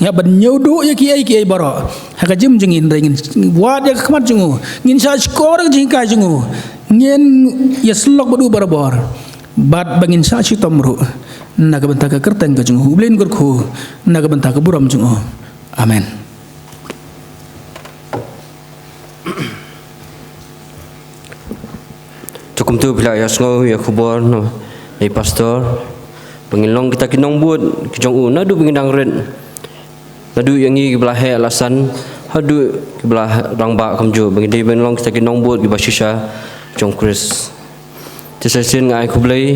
ngi hap ban ñiewduh ïa kiei kiei baroh ha ka jingim jong ngi, hynrei ngin wad ïa ka khmat jong u, ngin shah shkor ïa ka jinghikai jong u, ngin ïasyllok bad u barabor, bad ba ngin shah shitom ruh na ka bynta ka kyrteng ka jong u. U Blei un kyrkhu na ka bynta ka burom jong u. Amen. To kumto phi la ïohsngew ïa ka khubor na i pastor, ba ngin long kita ki nongbud ki jong u naduh ba ngin dang rit, naduh ïa ngi kiba la heh la san haduh kiba la rangbah kumjuh, ba ngin dei ban long kita ki nongbud kiba shisha jong Khrist. Te sa shisien nga ai khublei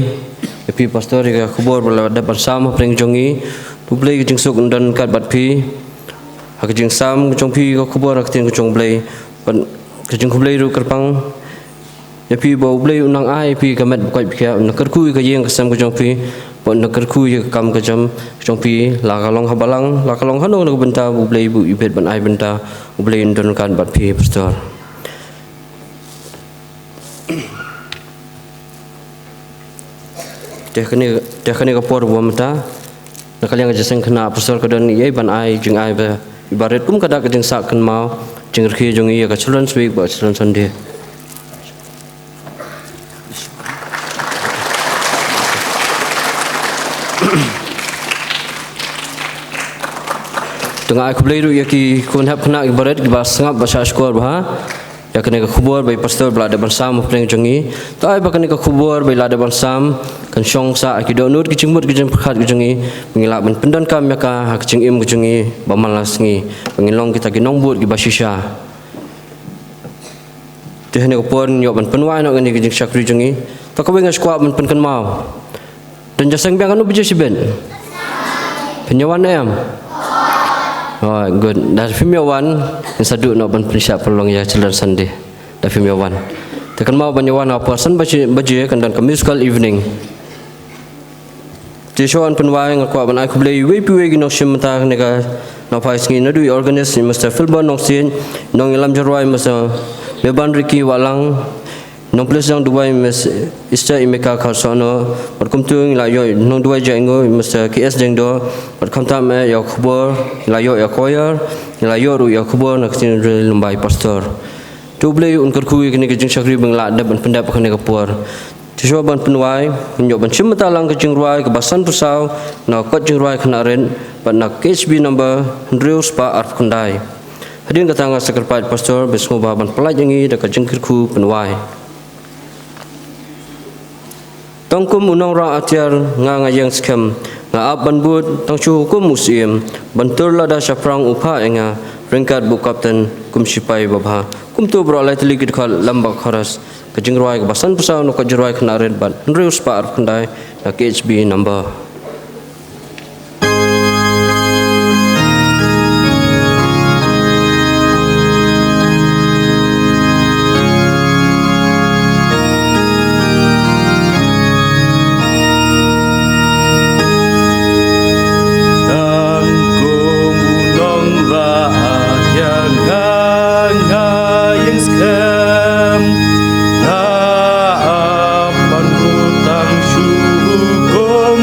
ïa phi pastor ïa ka khubor ba la dep ban sam hapdeng jong ngi. Khublei, ka jingsuk un don ryngkat bad phi ha ka jingsam ka jong phi ka khubor ha ka ktien ka jong U Blei. Bad ka jingkhublei ruh kyrpang ïa phi ba U Blei un nang ai ïa phi ka met ba koit ba khiah, un nang kyrkhu ïa ka ïing ka sem ka jong phi, bad un nang kyrkhu ïa ka kam ka jam ka jong phi, la ka long ha balang, la ka long hano hano ka bynta ba U Blei ba u ibit ban ai bynta, U Blei un don ryngkat bad phi pastor. Te kane, te kane ka por ba mynta, na ka liang ka jingïaseng khynnah pastor ka don ei ei ban ai jingai ba ibarat kum ka dak ka jingsah kynmaw jingrkhie jong ngi ïa ka Children's Week bad Children's Sunday. Te nga ai khublei ruh ïa ki khun hep khynnah kiba rit kiba sngap ba shah shkor bha ïa kane ka khubor ba i pastor ba la dep ban sam hapdeng jong ngi. To ai ba kane ka khubor ba i la dep ban sam kan shong sah ha ki dohnud ki jingmut ki jingpyrkhat ki jong ngi, ba ngi lah ban pyndonkam ïa ka ha ka jingim ka jong ngi ba man la sngi, ba ngin long kita ki nongbud kiba shisha. Te ha kane ka por ngin ïoh ban pynwai noh kane ka jingshakri jong ngi. To kawei nga sngewkwah ban pynkynmaw. Don jingïaseng biang kano baje shibit? Phin ïa wan em? Oh, good. Da phim ïa wan, ngin sa duh noh ban pynshah pynlong ïa Children's Sunday. Da phim ïa wan. Te kynmaw ban ïa wan ha por san baje, baje kan don ka musical evening. Te shuwa ban pynwai nga kwah ban ai khublei iwei pa iwei ki nongshim bynta kane ka nongphai sngi, naduh i organist i Mister Philbert Nongsiej, nongïalam jingrwai Mister Meban Ricky Wahlang, nongpule sdang duwai Miss Esther Emeka Kharsohno, bad kumta ngi la ïoh nongduwai jingïainguh Mister K S Jengdo, bad khamtam eh ïa ka khubor ngi la ïoh ïa ka choir, ngi la ïoh ruh ïa ka khubor na ka ktien Ri Lymbai pastor. To U Blei un kyrkhu ïa kane ka jingshakri ba ngi la dep ban pyndep ha kane ka por. Te shuwa ban pynwai, ngin ïoh ban shim bynta lang ka jingrwai kaba sanphew saw na ka kot jingrwai khynnah rit bad na ka K H B number hynriew spah arphew khyndai. Hadien kata nga sa kyrpad pastor ba sngewbha ban pyllait ïa ngi da ka jingkyrkhu pynwai. Tang kum u nongrah atiar nga nga ïeng skhem, nga ap ban bud tang shu kum u syiem, ban tur lada shaphrang u phah ïa nga ryngkat bad u kapten kum shipai babha. Kumta baroh lai tylli ki dkhot lem bad ka chorus. Ka jingrwai kaba sanphew saw na ka jingrwai khynnah rit bad hynriew spah arphew khyndai na K H B number. Tang kum u nongrah atiar nga nga ïeng skhem, nga ap ban bud tang shu kum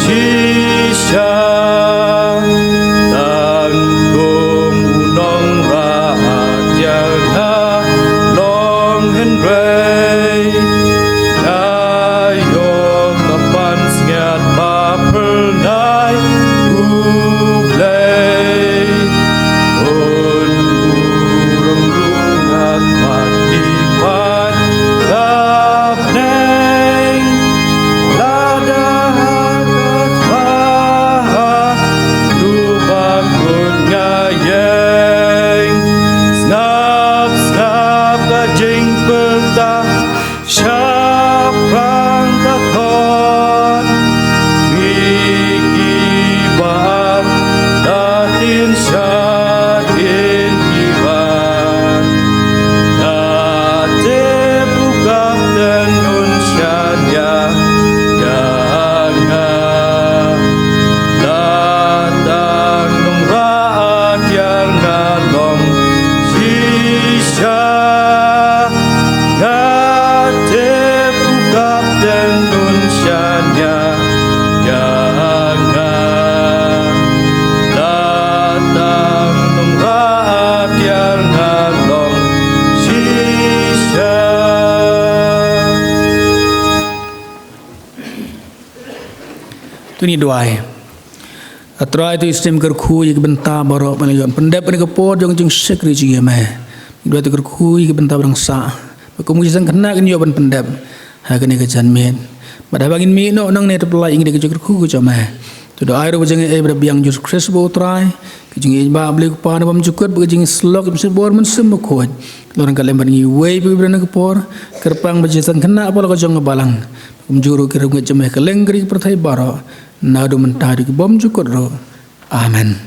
Shisha, tang kum u nongrah ïa nga long hynrei, nga ïoh ka pansngiat ba phyrnai U Blei. Un u rong rung at mat ki mat ka bneng. Lada ha ka kha ha tu ba kut nga ïeng. Sngap sngap ka jingpyrta shaphrang ka kot. Miki bar da tin shat in ki bar. Nga te pukap den nun shan ya ya nga. Datang nong raat ya nga long shisha. Nga te pukap den nun shan ya ya nga. Datang nong raat ya nga long shisha. Tuni duwai. A Trai, to istem kyrkhu ïa ki bynta baroh ban ïoh pyndep ïa ka por jong jingshakri jong me. Duwai to kyrkhu ïa ki bynta ba dang sah. Ba kum ki jingkhynnah kin ïoh ban pyndep ha kane ka janmiet. Bad haba ngin mih noh nangne, to pyllait ïa ngi da ka jingkyrkhu ka jong me. To duwai ruh ba jong ngi, eh, ba da biang Jisu Khrist ba U Trai. Ka jingïeit ba Blei Kpa na bymjukut, ba ka jingïasyllok, jingïasyllok bor Mynsiem Bakhuid. Long ryngkat lem bad ngi uwei pa uwei na ka por. Kyrpang ba jingïasyllok khynnah ba la ka jong ka balang. Kumjuh ruh ki riewngeit jong me ha kylleng ki ri ki pyrthei baroh. Naduh mynta haduh ki bymjukut ruh. Amen.